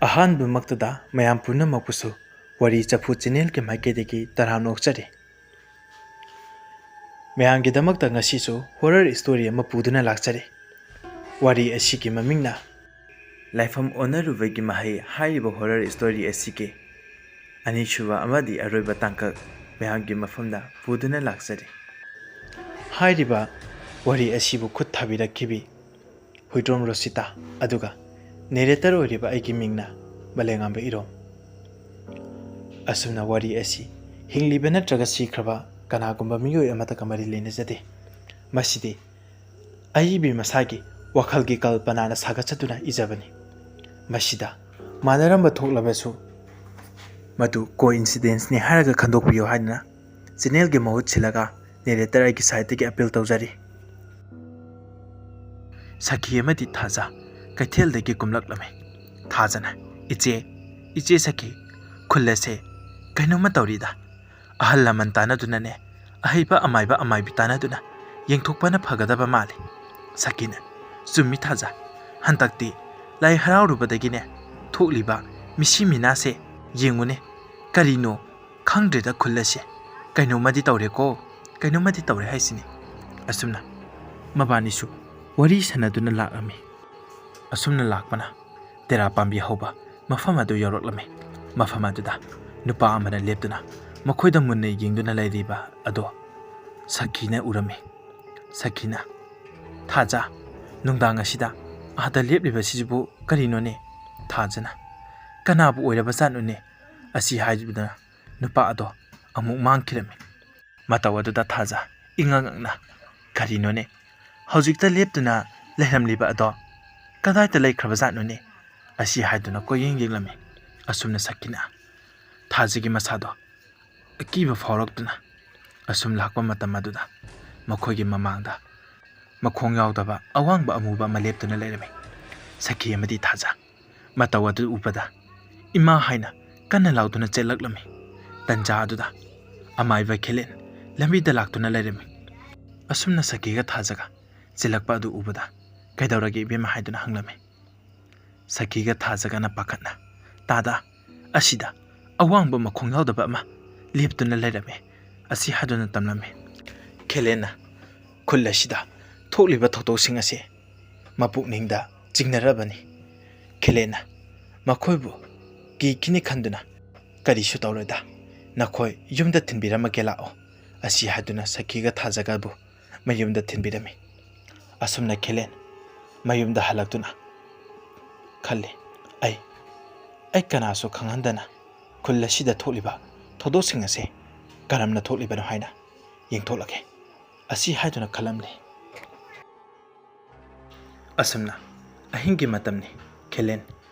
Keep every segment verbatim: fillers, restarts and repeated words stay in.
ꯑꯍꯥꯟꯕꯃꯛꯇꯗ ꯃꯌꯥꯝ ꯄꯨꯝꯅꯃꯛꯄꯨꯁꯨ ꯋꯥꯔꯤ ꯆꯐꯨ ꯆꯦꯅꯦꯜꯒꯤ ꯃꯥꯏꯀꯩꯗꯒꯤ ꯇꯔꯥꯝꯅ ꯑꯣꯛꯆꯔꯤ꯫ ꯃꯌꯥꯝꯒꯤꯗꯃꯛꯇ ꯉꯁꯤꯁꯨ ꯍꯣꯔꯔ ꯏꯁꯇꯣꯔꯤ ꯑꯃ ꯄꯨꯗꯨꯅ ꯂꯥꯛꯆꯔꯤ꯫ ꯋꯥꯔꯤ ꯑꯁꯤꯒꯤ ꯃꯃꯤꯡꯅ ꯂꯥꯏꯐꯝ ꯑꯣꯟꯅꯔꯨꯕꯒꯤ ꯃꯍꯩ ꯍꯥꯏꯔꯤꯕ ꯍꯣꯔꯔ ꯏꯁꯇꯣꯔꯤ ꯑꯁꯤꯒꯤ ꯑꯅꯤꯁꯨꯕ ꯑꯃꯗꯤ ꯑꯔꯣꯏꯕ ꯇꯥꯡꯀꯛ ꯃꯌꯥꯝꯒꯤ ꯃꯐꯝꯗ ꯄꯨꯗꯨꯅ ꯂꯥꯛꯆꯔꯤ꯫ ꯍꯥꯏꯔꯤꯕ ꯋꯥꯔꯤ ꯑꯁꯤꯕꯨ ꯈꯨꯠ ꯊꯥꯕꯤꯔꯛꯈꯤꯕꯤ ꯍꯨꯏꯗ꯭ꯔꯣꯝ ꯔꯣꯁꯤꯇꯥ, ꯑꯗꯨꯒ ꯅꯦꯔꯦꯇꯔ ꯑꯣꯏꯔꯤꯕ ꯑꯩꯒꯤ ꯃꯤꯡꯅ ꯃꯂꯦꯉꯥꯝꯕ ꯏꯔꯣꯝ꯫ ꯑꯁꯨꯝꯅ ꯋꯥꯔꯤ ꯑꯁꯤ ꯍꯤꯡꯂꯤꯕ ꯅꯠꯇ꯭ꯔꯒ ꯁꯤꯈ꯭ꯔꯕ ꯀꯅꯥꯒꯨꯝꯕ ꯃꯤꯑꯣꯏ ꯑꯃꯠꯇꯒ ꯃꯔꯤ ꯂꯩꯅꯖꯗꯦ꯫ ꯃꯁꯤꯗꯤ ꯑꯏꯕꯤ ꯃꯁꯥꯒꯤ ꯋꯥꯈꯜꯒꯤ ꯀꯜꯄꯅꯥꯅ ꯁꯥꯒꯠꯆꯗꯨꯅ ꯏꯖꯕꯅꯤ꯫ ꯃꯁꯤꯗ ꯃꯥꯟꯅꯔꯝꯕ ꯊꯣꯛꯂꯕꯁꯨ ꯃꯗꯨ ꯀꯣꯏꯟꯁꯤꯗꯦꯟꯁꯅꯤ ꯍꯥꯏꯔꯒ ꯈꯟꯗꯣꯛꯄꯤꯌꯨ ꯍꯥꯏꯗꯨꯅ ꯆꯦꯅꯦꯜꯒꯤ ꯃꯍꯨꯠ ꯁꯤꯜꯂꯒ ꯅꯦꯔꯦꯇꯔ ꯑꯩꯒꯤ ꯁꯥꯏꯠꯇꯒꯤ ꯑꯄꯤꯜ ꯇꯧꯖꯔꯤ꯫ ꯁꯈꯤ ꯑꯃꯗꯤ ꯊꯥꯖ ꯀꯩꯊꯦꯜꯗꯒꯤ ꯀꯨꯝꯂꯛꯂꯝꯃꯤ꯫ ꯊꯥꯖꯅ, "ꯏꯆꯦ, ꯏꯆꯦ ꯁꯈꯤ, ꯈꯨꯜ ꯑꯁꯦ ꯀꯩꯅꯣꯝꯃ ꯇꯧꯔꯤꯗ꯫ ꯑꯍꯜ ꯂꯃꯟ ꯇꯥꯟꯅꯗꯨꯅꯅꯦ, ꯑꯍꯩꯕ ꯑꯃꯥꯏꯕ ꯑꯃꯥꯏꯕꯤ ꯇꯥꯟꯅꯗꯨꯅ ꯌꯦꯡꯊꯣꯛꯄꯅ ꯐꯒꯗꯕ ꯃꯥꯜꯂꯤ꯫" ꯁꯈꯤꯅ, "ꯆꯨꯝꯃꯤ ꯊꯥꯖ, ꯍꯟꯗꯛꯇꯤ ꯂꯥꯏ ꯍꯔꯥꯎꯔꯨꯕꯗꯒꯤꯅꯦ ꯊꯣꯛꯂꯤꯕ ꯃꯤꯁꯤ ꯃꯤꯅꯥꯁꯦ ꯌꯦꯡꯉꯨꯅꯦ, ꯀꯔꯤꯅꯣ ꯈꯪꯗ꯭ꯔꯦꯗ ꯈꯨꯜ ꯑꯁꯦ꯫ ꯀꯩꯅꯣꯝꯃꯗꯤ ꯇꯧꯔꯦꯀꯣ, ꯀꯩꯅꯣꯝꯃꯗꯤ ꯇꯧꯔꯦ ꯍꯥꯏꯁꯤꯅꯤ꯫" ꯑꯁꯨꯝꯅ ꯃꯕꯥꯅꯤꯁꯨ ꯋꯥꯔꯤ ꯁꯥꯟꯅꯗꯨꯅ ꯂꯥꯛꯂꯝꯃꯤ꯫ ꯑꯁꯨꯝꯅ ꯂꯥꯛꯄꯅ ꯇꯦꯔꯥ ꯄꯥꯝꯕꯤ ꯍꯧꯕ ꯃꯐꯝ ꯑꯗꯨ ꯌꯧꯔꯛꯂꯝꯃꯤ꯫ ꯃꯐꯝ ꯑꯗꯨꯗ ꯅꯨꯄꯥ ꯑꯃꯅ ꯂꯦꯞꯇꯨꯅ ꯃꯈꯣꯏꯗ ꯃꯨꯟꯅ ꯌꯦꯡꯗꯨꯅ ꯂꯩꯔꯤꯕ ꯑꯗꯣ ꯁꯈꯤꯅ ꯎꯔꯝꯃꯤ꯫ ꯁꯈꯤꯅ, "ꯊꯥꯖ, ꯅꯨꯡꯗꯥꯡ ꯑꯁꯤꯗ ꯑꯥꯗ ꯂꯦꯞꯂꯤꯕꯁꯤꯕꯨ ꯀꯔꯤꯅꯣꯅꯦ?" ꯊꯥꯖꯅ, "ꯀꯅꯥꯕꯨ ꯑꯣꯏꯔꯕꯖꯥꯠꯅꯣꯅꯦ?" ꯑꯁꯤ ꯍꯥꯏꯗꯨꯅ ꯅꯨꯄꯥ ꯑꯗꯣ ꯑꯃꯨꯛ ꯃꯥꯡꯈꯤꯔꯝꯃꯤ꯫ ꯃꯇꯧ ꯑꯗꯨꯗ ꯊꯥꯖ ꯏꯉꯛ ꯉꯛꯅ, "ꯀꯔꯤꯅꯣꯅꯦ? ꯍꯧꯖꯤꯛꯇ ꯂꯦꯞꯇꯨꯅ ꯂꯩꯔꯝꯂꯤꯕ ꯑꯗꯣ ꯀꯗꯥꯏꯗ ꯂꯩꯈ꯭ꯔꯕꯖꯥꯠꯅꯣꯅꯦ?" ꯑꯁꯤ ꯍꯥꯏꯗꯨꯅ ꯀꯣꯏꯌꯦꯡ ꯌꯦꯡꯂꯝꯃꯤ꯫ ꯑꯁꯨꯝꯅ ꯁꯈꯤꯅ ꯊꯥꯖꯒꯤ ꯃꯁꯥꯗꯣ ꯑꯀꯤꯕ ꯐꯥꯎꯔꯛꯇꯨꯅ ꯑꯁꯨꯝ ꯂꯥꯛꯄ ꯃꯇꯝ ꯑꯗꯨꯗ ꯃꯈꯣꯏꯒꯤ ꯃꯃꯥꯡꯗ ꯃꯈꯣꯡ ꯌꯥꯎꯗꯕ ꯑꯋꯥꯡꯕ ꯑꯃꯨꯕ ꯑꯃ ꯂꯦꯞꯇꯨꯅ ꯂꯩꯔꯝꯃꯤ꯫ ꯁꯈꯤ ꯑꯃꯗꯤ ꯊꯥꯖ ꯃꯇꯧ ꯑꯗꯨ ꯎꯕꯗ "ꯏꯃꯥ" ꯍꯥꯏꯅ ꯀꯟꯅ ꯂꯥꯎꯗꯨꯅ ꯆꯦꯜꯂꯛꯂꯝꯃꯤ꯫ ꯇꯟꯖꯥ ꯑꯗꯨꯗ ꯑꯃꯥꯏꯕ ꯈꯦꯂꯦꯟ ꯂꯝꯕꯤꯗ ꯂꯥꯛꯇꯨꯅ ꯂꯩꯔꯝꯃꯤ꯫ ꯑꯁꯨꯝꯅ ꯁꯈꯤꯒ ꯊꯥꯖꯒ ꯆꯦꯜꯂꯛꯄ ꯑꯗꯨ ꯎꯕꯗ, "ꯀꯩꯗꯧꯔꯒꯦ ꯏꯕꯦꯝꯃ?" ꯍꯥꯏꯗꯨꯅ ꯍꯪꯂꯝꯃꯤ꯫ ꯁꯈꯤꯒ ꯊꯥꯖꯒꯅ ꯄꯥꯈꯠꯅ, "ꯇꯥꯗ, ꯑꯁꯤꯗ ꯑꯋꯥꯡꯕ ꯃꯈꯣꯡ ꯌꯥꯎꯗꯕ ꯑꯃ ꯂꯦꯞꯇꯨꯅ ꯂꯩꯔꯝꯃꯤ" ꯑꯁꯤ ꯍꯥꯏꯗꯨꯅ ꯇꯝꯂꯝꯃꯤ꯫ ꯈꯦꯂꯦꯟꯅ ꯈꯨꯜ ꯑꯁꯤꯗ ꯊꯣꯛꯂꯤꯕ ꯊꯧꯗꯣꯛꯁꯤꯡ ꯑꯁꯤ ꯃꯄꯨꯛꯅꯤꯡꯗ ꯆꯤꯡꯅꯔꯕꯅꯤ꯫ ꯈꯦꯂꯦꯟꯅ ꯃꯈꯣꯏꯕꯨ ꯀꯤꯈꯤꯅꯤ ꯈꯟꯗꯨꯅ, "ꯀꯔꯤꯁꯨ ꯇꯧꯔꯣꯏꯗ, ꯅꯈꯣꯏ ꯌꯨꯝꯗ ꯊꯤꯟꯕꯤꯔꯝꯃꯒꯦ, ꯂꯥꯛꯑꯣ" ꯑꯁꯤ ꯍꯥꯏꯗꯨꯅ ꯁꯈꯤꯒ ꯊꯥꯖꯒꯕꯨ ꯃꯌꯨꯝꯗ ꯊꯤꯟꯕꯤꯔꯝꯃꯤ꯫ ꯑꯁꯨꯝꯅ ꯈꯦꯂꯦꯟ ꯃꯌꯨꯝꯗ ꯍꯜꯂꯛꯇꯨꯅ ꯈꯜꯂꯤ, "ꯑꯩ, ꯑꯩ ꯀꯅꯥꯁꯨ ꯈꯪꯍꯟꯗꯅ ꯈꯨꯜ ꯑꯁꯤꯗ ꯊꯣꯛꯂꯤꯕ ꯊꯧꯗꯣꯛꯁꯤꯡ ꯑꯁꯦ ꯀꯔꯝꯅ ꯊꯣꯛꯂꯤꯕꯅꯣ ꯍꯥꯏꯅ ꯌꯦꯡꯊꯣꯛꯂꯒꯦ" ꯑꯁꯤ ꯍꯥꯏꯗꯨꯅ ꯈꯜꯂꯝꯂꯤ꯫ ꯑꯁꯨꯝꯅ ꯑꯍꯤꯡꯒꯤ ꯃꯇꯝꯅꯤ꯫ ꯈꯦꯂꯦꯟ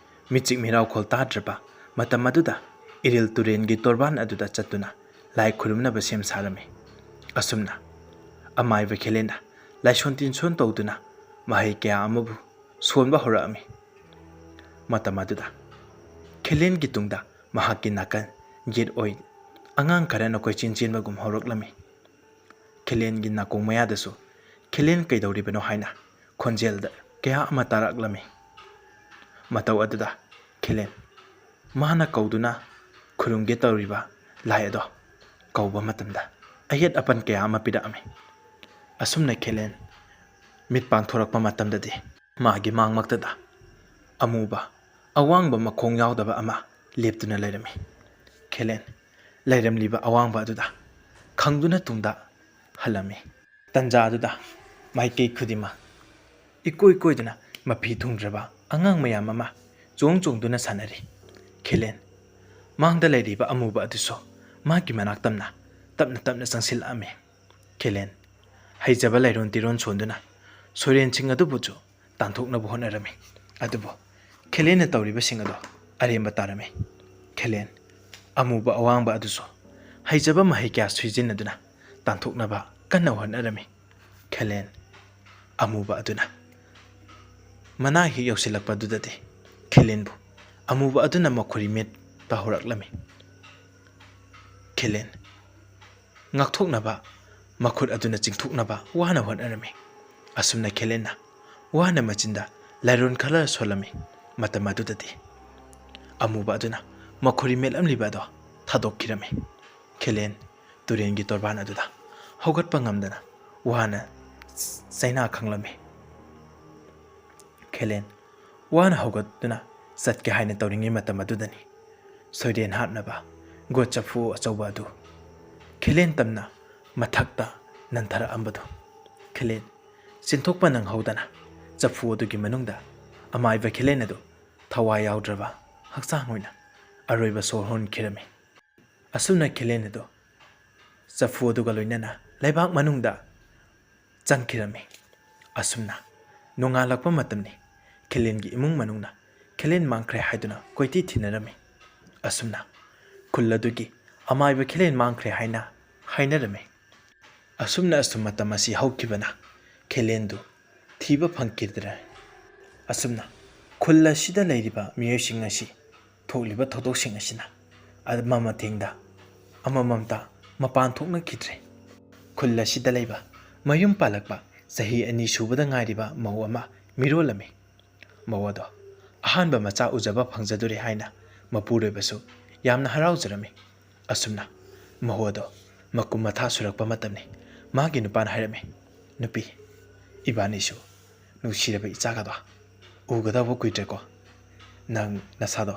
ꯃꯤꯆꯤꯛ ꯃꯤꯔꯥꯎꯈꯣꯜ ꯇꯥꯗ꯭ꯔꯕ ꯃꯇꯝ ꯑꯗꯨꯗ ꯏꯔꯤꯜ ꯇꯨꯔꯦꯟꯒꯤ ꯇꯣꯔꯕꯥꯟ ꯑꯗꯨꯗ ꯆꯠꯇꯨꯅ ꯂꯥꯏ ꯈꯨꯔꯨꯝꯅꯕ ꯁꯦꯝ ꯁꯥꯔꯝꯃꯤ꯫ ꯑꯁꯨꯝꯅ ꯑꯃꯥꯏꯕ ꯈꯦꯂꯦꯟꯅ ꯂꯥꯏꯁꯣꯟ ꯇꯤꯟꯁꯣꯟ ꯇꯧꯗꯨꯅ ꯃꯍꯩ ꯀꯌꯥ ꯑꯃꯕꯨ ꯁꯣꯟꯕ ꯍꯧꯔꯛꯑꯝꯃꯤ꯫ ꯃꯇꯝ ꯑꯗꯨꯗ ꯈꯦꯂꯦꯟꯒꯤ ꯇꯨꯡꯗ ꯃꯍꯥꯛꯀꯤ ꯅꯥꯀꯟ ꯌꯦꯠ ꯑꯣꯏ ꯑꯉꯥꯡ ꯈꯔꯅ ꯀꯣꯏꯆꯦꯟ ꯆꯦꯟꯕꯒꯨꯝ ꯍꯧꯔꯛꯂꯝꯃꯤ꯫ ꯈꯦꯂꯦꯟꯒꯤ ꯅꯥꯀꯣꯡ ꯃꯌꯥꯗꯁꯨ ꯈꯦꯂꯦꯟ ꯀꯩꯗꯧꯔꯤꯕꯅꯣ ꯍꯥꯏꯅ ꯈꯣꯟꯖꯦꯜꯗ ꯀꯌꯥ ꯑꯃ ꯇꯥꯔꯛꯂꯝꯃꯤ꯫ ꯃꯇꯧ ꯑꯗꯨꯗ ꯈꯦꯂꯦꯟ ꯃꯥꯅ ꯀꯧꯗꯨꯅ ꯈꯨꯔꯨꯝꯒꯦ ꯇꯧꯔꯤꯕ ꯂꯥꯏ ꯑꯗꯣ ꯀꯧꯕ ꯃꯇꯝꯗ ꯑꯌꯦꯠ ꯑꯄꯟ ꯀꯌꯥ ꯑꯃ ꯄꯤꯔꯛꯑꯝꯃꯤ꯫ ꯑꯁꯨꯝꯅ ꯈꯦꯂꯦꯟ ꯃꯤꯠ ꯄꯥꯡꯊꯣꯔꯛꯄ ꯃꯇꯝꯗꯗꯤ ꯃꯥꯒꯤ ꯃꯥꯡꯃꯛꯇꯗ ꯑꯃꯨꯕ ꯑꯋꯥꯡꯕ ꯃꯈꯣꯡ ꯌꯥꯎꯗꯕ ꯑꯃ ꯂꯦꯞꯇꯨꯅ ꯂꯩꯔꯝꯃꯤ꯫ ꯈꯦꯂꯦꯟ ꯂꯩꯔꯝꯂꯤꯕ ꯑꯋꯥꯡꯕ ꯑꯗꯨꯗ ꯈꯪꯗꯨꯅ ꯇꯨꯡꯗ ꯍꯜꯂꯝꯃꯤ꯫ ꯇꯟꯖꯥ ꯑꯗꯨꯗ ꯃꯥꯏꯀꯩ ꯈꯨꯗꯤꯡꯃꯛ ꯏꯀꯣꯏ ꯀꯣꯏꯗꯨꯅ ꯃꯐꯤ ꯊꯨꯡꯗ꯭ꯔꯕ ꯑꯉꯥꯡ ꯃꯌꯥꯝ ꯑꯃ ꯆꯣꯡ ꯆꯣꯡꯗꯨꯅ ꯁꯥꯟꯅꯔꯤ꯫ ꯈꯦꯂꯦꯟ ꯃꯥꯡꯗ ꯂꯩꯔꯤꯕ ꯑꯃꯨꯕ ꯑꯗꯨꯁꯨ ꯃꯥꯒꯤ ꯃꯅꯥꯛ ꯇꯝꯅ ꯇꯞꯅ ꯇꯞꯅ ꯆꯪꯁꯤꯜꯂꯛꯑꯝꯃꯤ꯫ ꯈꯦꯂꯦꯟ ꯍꯩꯖꯕ ꯂꯥꯏꯔꯣꯟ ꯇꯤꯔꯣꯟ ꯁꯣꯟꯗꯨꯅ ꯁꯣꯏꯔꯦꯟꯁꯤꯡ ꯑꯗꯨꯕꯨꯁꯨ ꯇꯥꯟꯊꯣꯛꯅꯕ ꯍꯣꯠꯅꯔꯝꯃꯤ꯫ ꯑꯗꯨꯕꯨ ꯈꯦꯂꯦꯟꯅ ꯇꯧꯔꯤꯕꯁꯤꯡ ꯑꯗꯣ ꯑꯔꯦꯝꯕ ꯇꯥꯔꯝꯃꯤ꯫ ꯈꯦꯂꯦꯟ ꯑꯃꯨꯕ ꯑꯋꯥꯡꯕ ꯑꯗꯨꯁꯨ ꯍꯩꯖꯕ ꯃꯍꯩ ꯀꯌꯥ ꯁꯤꯖꯤꯟꯅꯗꯨꯅ ꯇꯥꯟꯊꯣꯛꯅꯕ ꯀꯟꯅ ꯍꯣꯠꯅꯔꯝꯃꯤ꯫ ꯈꯦꯂꯦꯟ ꯑꯃꯨꯕ ꯑꯗꯨꯅ ꯃꯅꯥ ꯍꯦꯛ ꯌꯧꯁꯤꯜꯂꯛꯄꯗꯨꯗꯗꯤ ꯈꯦꯂꯦꯟꯕꯨ ꯑꯃꯨꯕ ꯑꯗꯨꯅ ꯃꯈꯨꯔꯤ ꯃꯦꯠꯄ ꯍꯧꯔꯛꯂꯝꯃꯤ꯫ ꯈꯦꯂꯦꯟ ꯉꯥꯛꯊꯣꯛꯅꯕ ꯃꯈꯨꯠ ꯑꯗꯨꯅ ꯆꯤꯡꯊꯣꯛꯅꯕ ꯋꯥꯅ ꯍꯣꯠꯅꯔꯝꯃꯤ꯫ ꯑꯁꯨꯝꯅ ꯈꯦꯂꯦꯟꯅ ꯋꯥꯅ ꯃꯆꯤꯟꯗ ꯂꯥꯏꯔꯣꯟ ꯈꯔ ꯁꯣꯜꯂꯝꯃꯤ꯫ ꯃꯇꯝ ꯑꯗꯨꯗꯗꯤ ꯑꯃꯨꯕ ꯑꯗꯨꯅ ꯃꯈꯣꯔꯤ ꯃꯦꯠꯂꯝꯂꯤꯕ ꯑꯗꯣ ꯊꯥꯗꯣꯛꯈꯤꯔꯝꯃꯤ꯫ ꯈꯦꯂꯦꯟ ꯇꯨꯔꯦꯟꯒꯤ ꯇꯣꯔꯕꯥꯟ ꯑꯗꯨꯗ ꯍꯧꯒꯠꯄ ꯉꯝꯗꯅ ꯋꯥꯅ ꯆꯩꯅꯥ ꯈꯥꯡꯂꯝꯃꯤ꯫ ꯈꯦꯂꯦꯟ ꯋꯥꯅ ꯍꯧꯒꯠꯇꯨꯅ ꯆꯠꯀꯦ ꯍꯥꯏꯅ ꯇꯧꯔꯤꯉꯩ ꯃꯇꯝ ꯑꯗꯨꯗꯅꯤ ꯁꯣꯏꯔꯦꯟ ꯍꯥꯞꯅꯕ ꯒꯣꯠ ꯆꯐꯨ ꯑꯆꯧꯕ ꯑꯗꯨ ꯈꯦꯂꯦꯟ ꯇꯝꯅ ꯃꯊꯛꯇ ꯅꯟꯊꯔꯛꯑꯝꯕꯗꯨ ꯈꯦꯂꯦꯟ ꯆꯦꯟꯊꯣꯛꯄ ꯅꯪꯍꯧꯗꯅ ꯆꯐꯨ ꯑꯗꯨꯒꯤ ꯃꯅꯨꯡꯗ ꯑꯃꯥꯏꯕ ꯈꯦꯂꯦꯟ ꯑꯗꯨ ꯊꯋꯥꯏ ꯌꯥꯎꯗ꯭ꯔꯕ ꯍꯛꯆꯥꯡ ꯑꯣꯏꯅ ꯑꯔꯣꯏꯕ ꯁꯣꯔ ꯍꯣꯟꯈꯤꯔꯝꯃꯤ꯫ ꯑꯁꯨꯝꯅ ꯈꯦꯂꯦꯟ ꯑꯗꯨ ꯆꯐꯨ ꯑꯗꯨꯒ ꯂꯣꯏꯅꯅ ꯂꯩꯕꯥꯛ ꯃꯅꯨꯡꯗ ꯆꯪꯈꯤꯔꯝꯃꯤ꯫ ꯑꯁꯨꯝꯅ ꯅꯣꯡꯉꯥꯜꯂꯛꯄ ꯃꯇꯝꯅꯤ꯫ ꯈꯦꯂꯦꯟꯒꯤ ꯏꯃꯨꯡ ꯃꯅꯨꯡꯅ ꯈꯦꯂꯦꯟ ꯃꯥꯡꯈ꯭ꯔꯦ ꯍꯥꯏꯗꯨꯅ ꯀꯣꯏꯊꯤ ꯊꯤꯅꯔꯝꯃꯤ꯫ ꯑꯁꯨꯝꯅ ꯈꯨꯜ ꯑꯗꯨꯒꯤ ꯑꯃꯥꯏꯕ ꯈꯦꯂꯦꯟ ꯃꯥꯡꯈ꯭ꯔꯦ ꯍꯥꯏꯅ ꯍꯥꯏꯅꯔꯝꯃꯤ꯫ ꯑꯁꯨꯝꯅ ꯑꯁꯨꯝ ꯃꯇꯝ ꯑꯁꯤ ꯍꯧꯈꯤꯕꯅ ꯈꯦꯂꯦꯟꯗꯨ ꯊꯤꯕ ꯐꯪꯈꯤꯗ꯭ꯔꯦ꯫ ꯑꯁꯨꯝꯅ ꯈꯨꯜ ꯑꯁꯤꯗ ꯂꯩꯔꯤꯕ ꯃꯤꯑꯣꯏꯁꯤꯡ ꯑꯁꯤ ꯊꯣꯛꯂꯤꯕ ꯊꯧꯗꯣꯛꯁꯤꯡ ꯑꯁꯤꯅ ꯑꯃ ꯃꯇꯦꯡꯗ ꯑꯃꯃꯝꯇ ꯃꯄꯥꯟ ꯊꯣꯛꯅꯈꯤꯗ꯭ꯔꯦ꯫ ꯈꯨꯜ ꯑꯁꯤꯗ ꯂꯩꯕ ꯃꯌꯨꯝ ꯄꯥꯜꯂꯛꯄ ꯆꯍꯤ ꯑꯅꯤ ꯁꯨꯕꯗ ꯉꯥꯏꯔꯤꯕ ꯃꯧ ꯑꯃ ꯃꯤꯔꯣꯜꯂꯝꯃꯤ꯫ ꯃꯧ ꯑꯗꯣ ꯑꯍꯥꯟꯕ ꯃꯆꯥ ꯎꯖꯕ ꯐꯪꯖꯗꯣꯔꯦ ꯍꯥꯏꯅ ꯃꯄꯨꯔꯣꯏꯕꯁꯨ ꯌꯥꯝꯅ ꯍꯔꯥꯎꯖꯔꯝꯃꯤ꯫ ꯑꯁꯨꯝꯅ ꯃꯧ ꯑꯗꯣ ꯃꯀꯨꯝ ꯃꯊꯥ ꯁꯨꯔꯛꯄ ꯃꯇꯝꯅꯤ꯫ ꯃꯥꯒꯤ ꯅꯨꯄꯥꯅ ꯍꯥꯏꯔꯝꯃꯤ, "ꯅꯨꯄꯤ, ꯏꯕꯥꯅꯤꯁꯨ ꯅꯨꯡꯁꯤꯔꯕ ꯏꯆꯥꯒꯗꯣ ꯎꯒꯗꯕ ꯀꯨꯏꯗ꯭ꯔꯦꯀꯣ꯫ ꯅꯪ ꯅꯁꯥꯗꯣ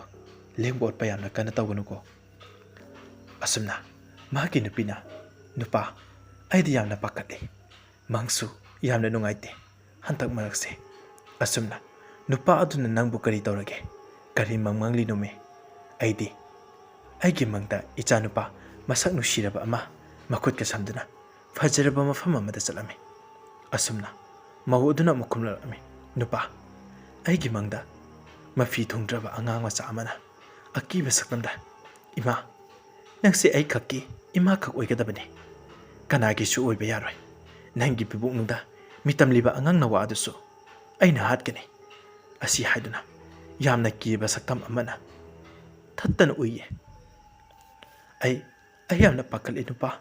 ꯂꯦꯡꯕ ꯑꯣꯠꯄ ꯌꯥꯝꯅ ꯀꯟꯅ ꯇꯧꯒꯅꯨꯀꯣ꯫" ꯑꯁꯨꯝꯅ ꯃꯥꯒꯤ ꯅꯨꯄꯤꯅ, "ꯅꯨꯄꯥ, ꯑꯩꯗꯤ ꯌꯥꯝꯅ ꯄꯥꯈꯠꯂꯤ꯫ ꯃꯪꯁꯨ ꯌꯥꯝꯅ ꯅꯨꯡꯉꯥꯏꯇꯦ ꯍꯟꯗꯛ ꯃꯔꯛꯁꯦ꯫ ꯑꯁꯨꯝꯅ ꯅꯨꯄꯥ ꯑꯗꯨꯅ ꯅꯪꯕꯨ ꯀꯔꯤ ꯇꯧꯔꯒꯦ? ꯀꯔꯤ ꯃꯪ ꯃꯪꯂꯤꯅꯣꯃꯤ? ꯑꯩꯗꯤ ꯑꯩꯒꯤ ꯃꯪꯗ ꯏꯆꯥꯅꯨꯄꯥ ꯃꯁꯛ ꯅꯨꯡꯁꯤꯔꯕ ꯑꯃ ꯃꯈꯨꯠꯀ ꯁꯝꯗꯨꯅ ꯐꯖꯔꯕ ꯃꯐꯝ ꯑꯃꯗ ꯆꯠꯂꯝꯃꯤ꯫" ꯑꯁꯨꯝꯅ ꯃꯧ ꯑꯗꯨꯅ ꯑꯃꯨꯛ ꯈꯨꯝꯂꯛꯂꯝꯃꯤ, "ꯅꯨꯄꯥ, ꯑꯩꯒꯤ ꯃꯪꯗ ꯃꯐꯤ ꯊꯨꯡꯗ꯭ꯔꯕ ꯑꯉꯥꯡ ꯃꯆꯥ ꯑꯃꯅ ꯑꯀꯤꯕ ꯁꯛꯇꯝꯗ, 'ꯏꯃꯥ, ꯅꯪꯁꯦ ꯑꯩꯈꯛꯀꯤ ꯏꯃꯥꯈꯛ ꯑꯣꯏꯒꯗꯕꯅꯤ꯫ ꯀꯅꯥꯒꯤꯁꯨ ꯑꯣꯏꯕ ꯌꯥꯔꯣꯏ꯫ ꯅꯪꯒꯤ ꯄꯤꯕꯨꯛꯅꯨꯡꯗ ꯃꯤꯇꯝꯂꯤꯕ ꯑꯉꯥꯡ ꯅꯋꯥ ꯑꯗꯨꯁꯨ ꯑꯩꯅ ꯍꯥꯠꯀꯅꯤ," ꯑꯁꯤ ꯍꯥꯏꯗꯨꯅ ꯌꯥꯝꯅ ꯀꯤꯕ ꯁꯛꯇꯝ ꯑꯃꯅ ꯊꯠꯇꯅ ꯎꯏꯌꯦ꯫ "ꯑꯩ, ꯑꯩ ꯌꯥꯝꯅ ꯄꯥꯈꯠꯂꯤ ꯅꯨꯄꯥ꯫"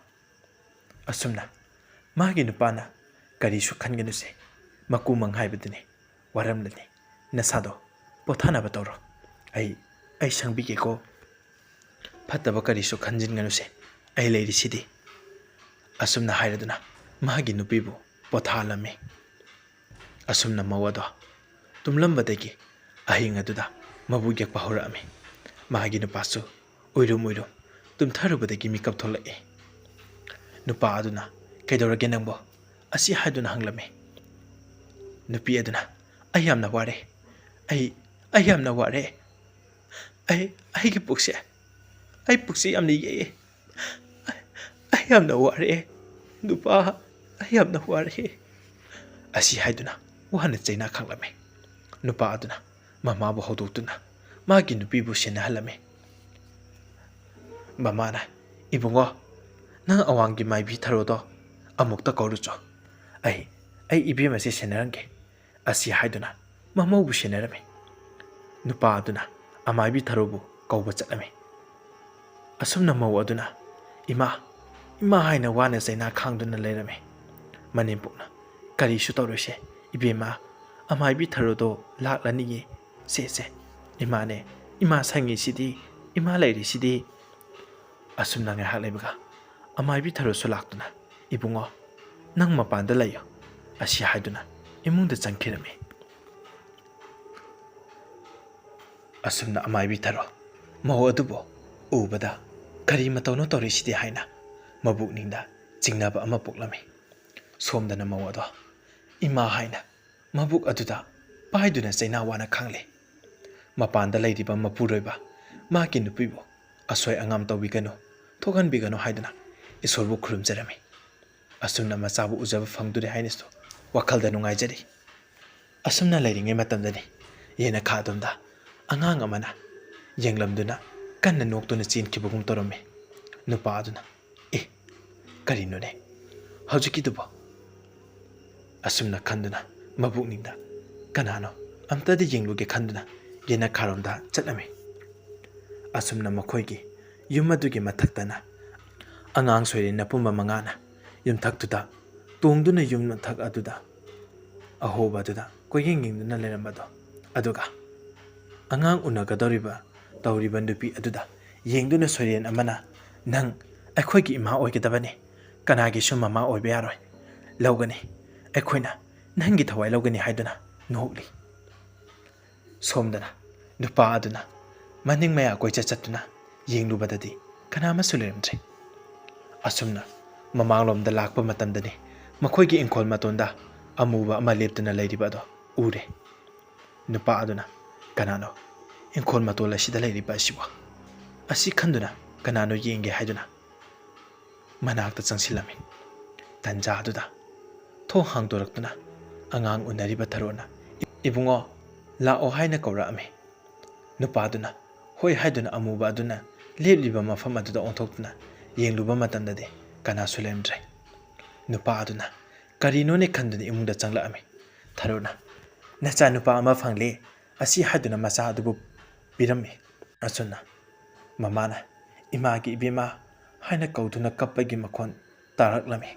ꯑꯁꯨꯝꯅ ꯃꯥꯒꯤ ꯅꯨꯄꯥꯅ, "ꯀꯔꯤꯁꯨ ꯈꯟꯒꯅꯨꯁꯦ, ꯃꯀꯨ ꯃꯪ ꯍꯥꯏꯕꯗꯨꯅꯤ, ꯋꯥꯔꯝꯂꯅꯤ, ꯅꯁꯥꯗꯣ ꯄꯣꯊꯥꯅꯕ ꯇꯧꯔꯣ꯫ ꯑꯩ ꯑꯩ ꯁꯪꯕꯤꯒꯦꯀꯣ꯫ ꯐꯠꯇꯕ ꯀꯔꯤꯁꯨ ꯈꯟꯖꯤꯟꯒꯅꯨꯁꯦ, ꯑꯩ ꯂꯩꯔꯤꯁꯤꯗꯤ꯫ ꯑꯁꯨꯝꯅ ꯍꯥꯏꯔꯗꯨꯅ ꯃꯍꯥꯛꯀꯤ ꯅꯨꯄꯤꯕꯨ ꯄꯣꯊꯥꯍꯜꯂꯝꯃꯤ꯫ ꯑꯁꯨꯝꯅ ꯃꯧ ꯑꯗꯣ ꯇꯨꯝꯂꯝꯕꯗꯒꯤ ꯑꯍꯤꯡ ꯑꯗꯨꯗ ꯃꯕꯨꯛ ꯌꯦꯛꯄ ꯍꯧꯔꯛꯑꯝꯃꯤ꯫ ꯃꯍꯥꯛꯀꯤ ꯅꯨꯄꯥꯁꯨ ꯎꯏꯔꯨꯝ ꯎꯏꯔꯨꯝ ꯇꯨꯝꯊꯔꯨꯕꯗꯒꯤ ꯃꯤꯀꯞ ꯊꯣꯛꯂꯛꯏ꯫ ꯅꯨꯄꯥ ꯑꯗꯨꯅ, "ꯀꯩꯗꯧꯔꯒꯦ ꯅꯪꯕꯣ?" ꯑꯁꯤ ꯍꯥꯏꯗꯨꯅ ꯍꯪꯂꯝꯃꯤ꯫ ꯅꯨꯄꯤ ꯑꯗꯨꯅ, "ꯑꯩ ꯌꯥꯝꯅ ꯋꯥꯔꯦ꯫ ꯑꯩ ꯑꯩ ꯌꯥꯝꯅ ꯋꯥꯔꯦ꯫ ꯑꯩ ꯑꯩꯒꯤ ꯄꯨꯛꯁꯦ ꯑꯩ ꯄꯨꯛꯁꯦ ꯌꯥꯝꯅ ꯌꯦꯛꯑꯦ꯫ ꯑꯩ ꯑꯩ ꯌꯥꯝꯅ ꯋꯥꯔꯦ꯫ ꯅꯨꯄꯥ, ꯑꯩ ꯌꯥꯝꯅ ꯋꯥꯔꯦ" ꯑꯁꯤ ꯍꯥꯏꯗꯨꯅ ꯋꯥꯅ ꯆꯩꯅꯥ ꯈꯥꯡꯂꯝꯃꯤ꯫ ꯅꯨꯄꯥ ꯑꯗꯨꯅ ꯃꯃꯥꯕꯨ ꯍꯧꯗꯣꯛꯇꯨꯅ ꯃꯥꯒꯤ ꯅꯨꯄꯤꯕꯨ ꯁꯦꯟꯅꯍꯜꯂꯝꯃꯤ꯫ ꯃꯃꯥꯅ, "ꯏꯕꯨꯡꯉꯣ, ꯅꯪ ꯑꯋꯥꯡꯒꯤ ꯃꯥꯏꯕꯤ ꯊꯔꯣꯗꯣ ꯑꯃꯨꯛꯇ ꯀꯧꯔꯨꯆꯣ꯫ ꯑꯩ ꯑꯩ ꯏꯕꯦꯝꯃꯁꯦ ꯁꯦꯟꯅꯔꯝꯒꯦ" ꯑꯁꯤ ꯍꯥꯏꯗꯨꯅ ꯃꯃꯧꯕꯨ ꯁꯦꯟꯅꯔꯝꯃꯤ꯫ ꯅꯨꯄꯥ ꯑꯗꯨꯅ ꯑꯃꯥꯏꯕꯤ ꯊꯔꯣꯕꯨ ꯀꯧꯕ ꯆꯠꯂꯝꯃꯤ꯫ ꯑꯁꯨꯝꯅ ꯃꯧ ꯑꯗꯨꯅ "ꯏꯃꯥ, ꯏꯃꯥ" ꯍꯥꯏꯅ ꯋꯥꯅ ꯆꯩꯅꯥ ꯈꯥꯡꯗꯨꯅ ꯂꯩꯔꯝꯃꯤ꯫ ꯃꯅꯦꯝꯄꯣꯛꯅ, "ꯀꯔꯤꯁꯨ ꯇꯧꯔꯣꯏꯁꯦ ꯏꯕꯦꯝꯃ, ꯑꯃꯥꯏꯕꯤ ꯊꯔꯣꯗꯣ ꯂꯥꯛꯂꯅꯤꯌꯦ꯫ ꯁꯦ, ꯁꯦ, ꯏꯃꯥꯅꯦ, ꯏꯃꯥ ꯁꯪꯉꯤꯁꯤꯗꯤ, ꯏꯃꯥ ꯂꯩꯔꯤꯁꯤꯗꯤ"꯫ ꯑꯁꯨꯝꯅ ꯉꯥꯏꯍꯥꯛ ꯂꯩꯕꯒ ꯑꯃꯥꯏꯕꯤ ꯊꯔꯣꯁꯨ ꯂꯥꯛꯇꯨꯅ, "ꯏꯕꯨꯡꯉꯣ, ꯅꯪ ꯃꯄꯥꯟꯗ ꯂꯩꯌꯨ" ꯑꯁꯤ ꯍꯥꯏꯗꯨꯅ ꯏꯃꯨꯡꯗ ꯆꯪꯈꯤꯔꯝꯃꯤ꯫ ꯑꯁꯨꯝꯅ ꯑꯃꯥꯏꯕꯤ ꯊꯔꯣ ꯃꯧ ꯑꯗꯨꯕꯨ ꯎꯕꯗ "ꯀꯔꯤ ꯃꯇꯧꯅꯣ ꯇꯧꯔꯤꯁꯤꯗꯤ" ꯍꯥꯏꯅ ꯃꯕꯨꯛꯅꯤꯡꯗ ꯆꯤꯡꯅꯕ ꯑꯃ ꯄꯣꯛꯂꯝꯃꯤ꯫ ꯁꯣꯝꯗꯅ ꯃꯧ ꯑꯗꯣ "ꯏꯃꯥ" ꯍꯥꯏꯅ ꯃꯕꯨꯛ ꯑꯗꯨꯗ ꯄꯥꯏꯗꯨꯅ ꯆꯩꯅꯥ ꯋꯥꯅ ꯈꯥꯡꯂꯤ꯫ ꯃꯄꯥꯟꯗ ꯂꯩꯔꯤꯕ ꯃꯄꯨꯔꯣꯏꯕ ꯃꯥꯒꯤ ꯅꯨꯄꯤꯕꯨ ꯑꯁꯣꯏ ꯑꯉꯥꯝ ꯇꯧꯕꯤꯒꯅꯨ, ꯊꯣꯛꯍꯟꯕꯤꯒꯅꯨ ꯍꯥꯏꯗꯨꯅ ꯏꯁꯣꯔꯕꯨ ꯈꯨꯔꯨꯝꯖꯔꯝꯃꯤ꯫ ꯑꯁꯨꯝꯅ ꯃꯆꯥꯕꯨ ꯎꯖꯕ ꯐꯪꯗꯣꯔꯦ ꯍꯥꯏꯅꯁꯨ ꯋꯥꯈꯜꯗ ꯅꯨꯡꯉꯥꯏꯖꯔꯤ꯫ ꯑꯁꯨꯝꯅ ꯂꯩꯔꯤꯉꯩ ꯃꯇꯝꯗꯅꯤ ꯌꯦꯅꯈꯥ ꯑꯗꯣꯝꯗ ꯑꯉꯥꯡ ꯑꯃꯅ ꯌꯦꯡꯂꯝꯗꯨꯅ ꯀꯟꯅ ꯅꯣꯛꯇꯨꯅ ꯆꯦꯟꯈꯤꯕꯒꯨꯝ ꯇꯧꯔꯝꯃꯤ꯫ ꯅꯨꯄꯥ ꯑꯗꯨꯅ, "ꯑꯦ, ꯀꯔꯤꯅꯣꯅꯦ ꯍꯧꯖꯤꯛꯀꯤꯗꯨꯕꯣ?" ꯑꯁꯨꯝꯅ ꯈꯟꯗꯨꯅ ꯃꯕꯨꯛꯅꯤꯡꯗ "ꯀꯅꯥꯅꯣ ꯑꯝꯇꯗꯤ ꯌꯦꯡꯂꯨꯒꯦ" ꯈꯟꯗꯨꯅ ꯌꯦꯅꯈꯥꯔꯣꯝꯗ ꯆꯠꯂꯝꯃꯤ꯫ ꯑꯁꯨꯝꯅ ꯃꯈꯣꯏꯒꯤ ꯌꯨꯝ ꯑꯗꯨꯒꯤ ꯃꯊꯛꯇꯅ ꯑꯉꯥꯡ ꯁꯣꯏꯔꯦꯟ ꯑꯄꯨꯝꯕ ꯃꯉꯥꯅ ꯌꯨꯝꯊꯛꯇꯨꯗ ꯇꯣꯡꯗꯨꯅ ꯌꯨꯝ ꯃꯊꯛ ꯑꯗꯨꯗ ꯑꯍꯣꯕ ꯑꯗꯨꯗ ꯀꯣꯏꯌꯦꯡ ꯌꯦꯡꯗꯨꯅ ꯂꯩꯔꯝꯕꯗꯣ, ꯑꯗꯨꯒ ꯑꯉꯥꯡ ꯎꯅꯒꯗꯧꯔꯤꯕ ꯇꯧꯔꯤꯕ ꯅꯨꯄꯤ ꯑꯗꯨꯗ ꯌꯦꯡꯗꯨꯅ ꯁꯣꯏꯔꯦꯟ ꯑꯃꯅ, "ꯅꯪ ꯑꯩꯈꯣꯏꯒꯤ ꯏꯃꯥ ꯑꯣꯏꯒꯗꯕꯅꯤ, ꯀꯅꯥꯒꯤꯁꯨ ꯃꯃꯥ ꯑꯣꯏꯕ ꯌꯥꯔꯣꯏ, ꯂꯧꯒꯅꯤ, ꯑꯩꯈꯣꯏꯅ ꯅꯪꯒꯤ ꯊꯋꯥꯏ ꯂꯧꯒꯅꯤ" ꯍꯥꯏꯗꯨꯅ ꯅꯣꯛꯂꯤ꯫ ꯁꯣꯝꯗꯅ ꯅꯨꯄꯥ ꯑꯗꯨꯅ ꯃꯅꯤꯡ ꯃꯌꯥ ꯀꯣꯏꯆꯠ ꯆꯠꯇꯨꯅ ꯌꯦꯡꯂꯨꯕꯗꯗꯤ ꯀꯅꯥ ꯑꯃꯁꯨ ꯂꯩꯔꯝꯗ꯭ꯔꯦ꯫ ꯑꯁꯨꯝꯅ ꯃꯃꯥꯡꯂꯣꯝꯗ ꯂꯥꯛꯄ ꯃꯇꯝꯗꯅꯤ ꯃꯈꯣꯏꯒꯤ ꯏꯪꯈꯣꯜ ꯃꯇꯣꯟꯗ ꯑꯃꯨꯕ ꯑꯃ ꯂꯦꯞꯇꯨꯅ ꯂꯩꯔꯤꯕ ꯑꯗꯣ ꯎꯔꯦ꯫ ꯅꯨꯄꯥ ꯑꯗꯨꯅ, "ꯀꯅꯥꯅꯣ ꯏꯪꯈꯣꯜ ꯃꯇꯣꯜ ꯑꯁꯤꯗ ꯂꯩꯔꯤꯕ ꯑꯁꯤꯕꯣ?" ꯑꯁꯤ ꯈꯟꯗꯨꯅ ꯀꯅꯥꯅꯣ ꯌꯦꯡꯒꯦ ꯍꯥꯏꯗꯨꯅ ꯃꯅꯥꯛꯇ ꯆꯪꯁꯤꯜꯂꯝꯃꯤ꯫ ꯇꯟꯖꯥ ꯑꯗꯨꯗ ꯊꯣꯡ ꯍꯥꯡꯗꯣꯔꯛꯇꯨꯅ ꯑꯉꯥꯡ ꯎꯅꯔꯤꯕ ꯊꯔꯣꯅ, "ꯏꯕꯨꯡꯉꯣ, ꯂꯥꯛꯑꯣ" ꯍꯥꯏꯅ ꯀꯧꯔꯛꯑꯝꯃꯤ꯫ ꯅꯨꯄꯥꯗꯨꯅ ꯍꯣꯏ ꯍꯥꯏꯗꯨꯅ ꯑꯃꯨꯕ ꯑꯗꯨꯅ ꯂꯦꯞꯂꯤꯕ ꯃꯐꯝ ꯑꯗꯨꯗ ꯑꯣꯟꯊꯣꯛꯇꯨꯅ ꯌꯦꯡꯂꯨꯕ ꯃꯇꯝꯗꯗꯤ ꯀꯅꯥꯁꯨ ꯂꯩꯔꯝꯗ꯭ꯔꯦ꯫ ꯅꯨꯄꯥ ꯑꯗꯨꯅ ꯀꯔꯤꯅꯣꯅꯦ ꯈꯟꯗꯨꯅ ꯏꯃꯨꯡꯗ ꯆꯪꯂꯛꯑꯝꯃꯤ꯫ ꯊꯔꯣꯅ, "ꯅꯆꯥ ꯅꯨꯄꯥ ꯑꯃ ꯐꯪꯂꯦ" ꯑꯁꯤ ꯍꯥꯏꯗꯨꯅ ꯃꯆꯥ ꯑꯗꯨꯕꯨ ꯄꯤꯔꯝꯃꯤ꯫ ꯑꯁꯨꯝꯅ ꯃꯃꯥꯅ "ꯏꯃꯥꯒꯤ ꯏꯕꯦꯝꯃ" ꯍꯥꯏꯅ ꯀꯧꯗꯨꯅ ꯀꯞꯄꯒꯤ ꯃꯈꯣꯟ ꯇꯥꯔꯛꯂꯝꯃꯤ꯫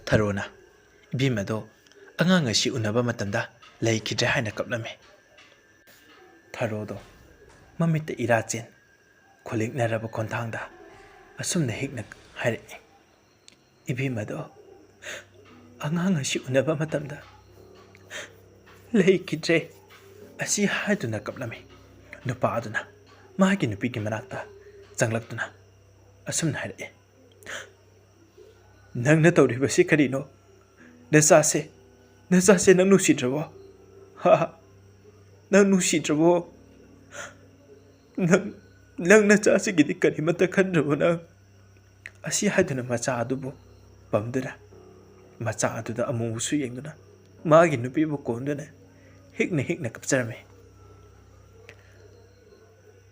ꯊꯔꯣꯅ, "ꯏꯕꯦꯝꯃꯗꯣ ꯑꯉꯥꯡ ꯑꯁꯤ ꯎꯅꯕ ꯃꯇꯝꯗ ꯂꯩꯈꯤꯗ꯭ꯔꯦ" ꯍꯥꯏꯅ ꯀꯞꯂꯝꯃꯤ꯫ ꯊꯔꯣꯗꯣ ꯃꯃꯤꯠꯇ ꯏꯔꯥ ꯆꯦꯟ ꯈꯣꯂꯤꯛꯅꯔꯕ ꯈꯣꯟꯊꯥꯡꯗ ꯑꯁꯨꯝꯅ ꯍꯤꯛꯅ ꯍꯥꯏꯔꯛꯏ, "ꯏꯕꯦꯝꯃꯗꯣ ꯑꯉꯥꯡ ꯑꯁꯤ ꯎꯅꯕ ꯃꯇꯝꯗ ꯂꯩꯈꯤꯗ꯭ꯔꯦ" ꯑꯁꯤ ꯍꯥꯏꯗꯨꯅ ꯀꯞꯂꯝꯃꯤ꯫ ꯅꯨꯄꯥ ꯑꯗꯨꯅ ꯃꯥꯒꯤ ꯅꯨꯄꯤꯒꯤ ꯃꯅꯥꯛꯇ ꯆꯪꯂꯛꯇꯨꯅ ꯑꯁꯨꯝꯅ ꯍꯥꯏꯔꯛꯏ, "ꯅꯪꯅ ꯇꯧꯔꯤꯕꯁꯤ ꯀꯔꯤꯅꯣ? ꯅꯆꯥꯁꯦ, ꯅꯆꯥꯁꯦ ꯅꯪ ꯅꯨꯡꯁꯤꯗ꯭ꯔꯕꯣ? ꯍꯥ? ꯅꯪ ꯅꯨꯡꯁꯤꯗ꯭ꯔꯕꯣ? ꯅꯪ, ꯅꯪ ꯅꯆꯥꯁꯤꯒꯤꯗꯤ ꯀꯔꯤꯃꯠꯇ ꯈꯟꯗ꯭ꯔꯕꯣ ꯅꯪ?" ꯑꯁꯤ ꯍꯥꯏꯗꯨꯅ ꯃꯆꯥ ꯑꯗꯨꯕꯨ ꯄꯝꯗꯨꯅ, ꯃꯆꯥ ꯑꯗꯨꯗ ꯑꯃꯨꯛꯁꯨ ꯌꯦꯡꯗꯨꯅ, ꯃꯥꯒꯤ ꯅꯨꯄꯤꯕꯨ ꯀꯣꯟꯗꯨꯅ ꯍꯤꯛꯅ ꯍꯤꯛꯅ ꯀꯞꯆꯔꯝꯃꯤ꯫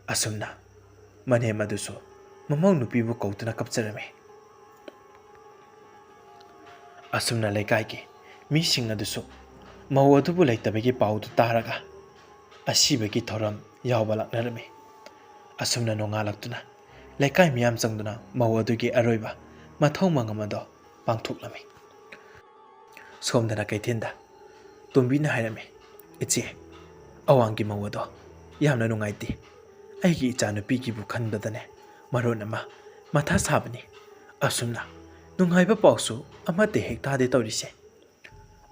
ꯑꯁꯨꯝꯅ ꯃꯅꯦꯝ ꯑꯗꯨꯁꯨ ꯃꯃꯧ ꯅꯨꯄꯤꯕꯨ ꯀꯧꯗꯨꯅ ꯀꯞꯆꯔꯝꯃꯤ꯫ ꯑꯁꯨꯝꯅ ꯂꯩꯀꯥꯏꯒꯤ ꯃꯤꯁꯤꯡ ꯑꯗꯨꯁꯨ ꯃꯧ ꯑꯗꯨꯕꯨ ꯂꯩꯇꯕꯒꯤ ꯄꯥꯎꯗꯨ ꯇꯥꯔꯒ ꯑꯁꯤꯕꯒꯤ ꯊꯧꯔꯝ ꯌꯥꯎꯕ ꯂꯥꯛꯅꯔꯝꯃꯤ꯫ ꯑꯁꯨꯝꯅ ꯅꯣꯡꯉꯥꯜꯂꯛꯇꯨꯅ ꯂꯩꯀꯥꯏ ꯃꯤꯌꯥꯝ ꯆꯪꯗꯨꯅ ꯃꯧ ꯑꯗꯨꯒꯤ ꯑꯔꯣꯏꯕ ꯃꯊꯧ ꯃꯉꯝ ꯑꯗꯣ ꯄꯥꯡꯊꯣꯛꯂꯝꯃꯤ꯫ ꯁꯣꯝꯗꯅ ꯀꯩꯊꯦꯜꯗ ꯇꯣꯝꯕꯤꯅ ꯍꯥꯏꯔꯝꯃꯤ, "ꯏꯆꯦ, ꯑꯋꯥꯡꯒꯤ ꯃꯧ ꯑꯗꯣ ꯌꯥꯝꯅ ꯅꯨꯡꯉꯥꯏꯇꯦ꯫ ꯑꯩꯒꯤ ꯏꯆꯥꯅꯨꯄꯤꯒꯤꯕꯨ ꯈꯟꯕꯗꯅꯦ ꯃꯔꯣꯟ ꯑꯃ ꯃꯊꯥ ꯁꯥꯕꯅꯤ꯫ ꯑꯁꯨꯝꯅ ꯅꯨꯡꯉꯥꯏꯕ ꯄꯥꯎꯁꯨ ꯑꯃꯠꯇ ꯍꯦꯛ ꯇꯥꯗꯦ ꯇꯧꯔꯤꯁꯦ꯫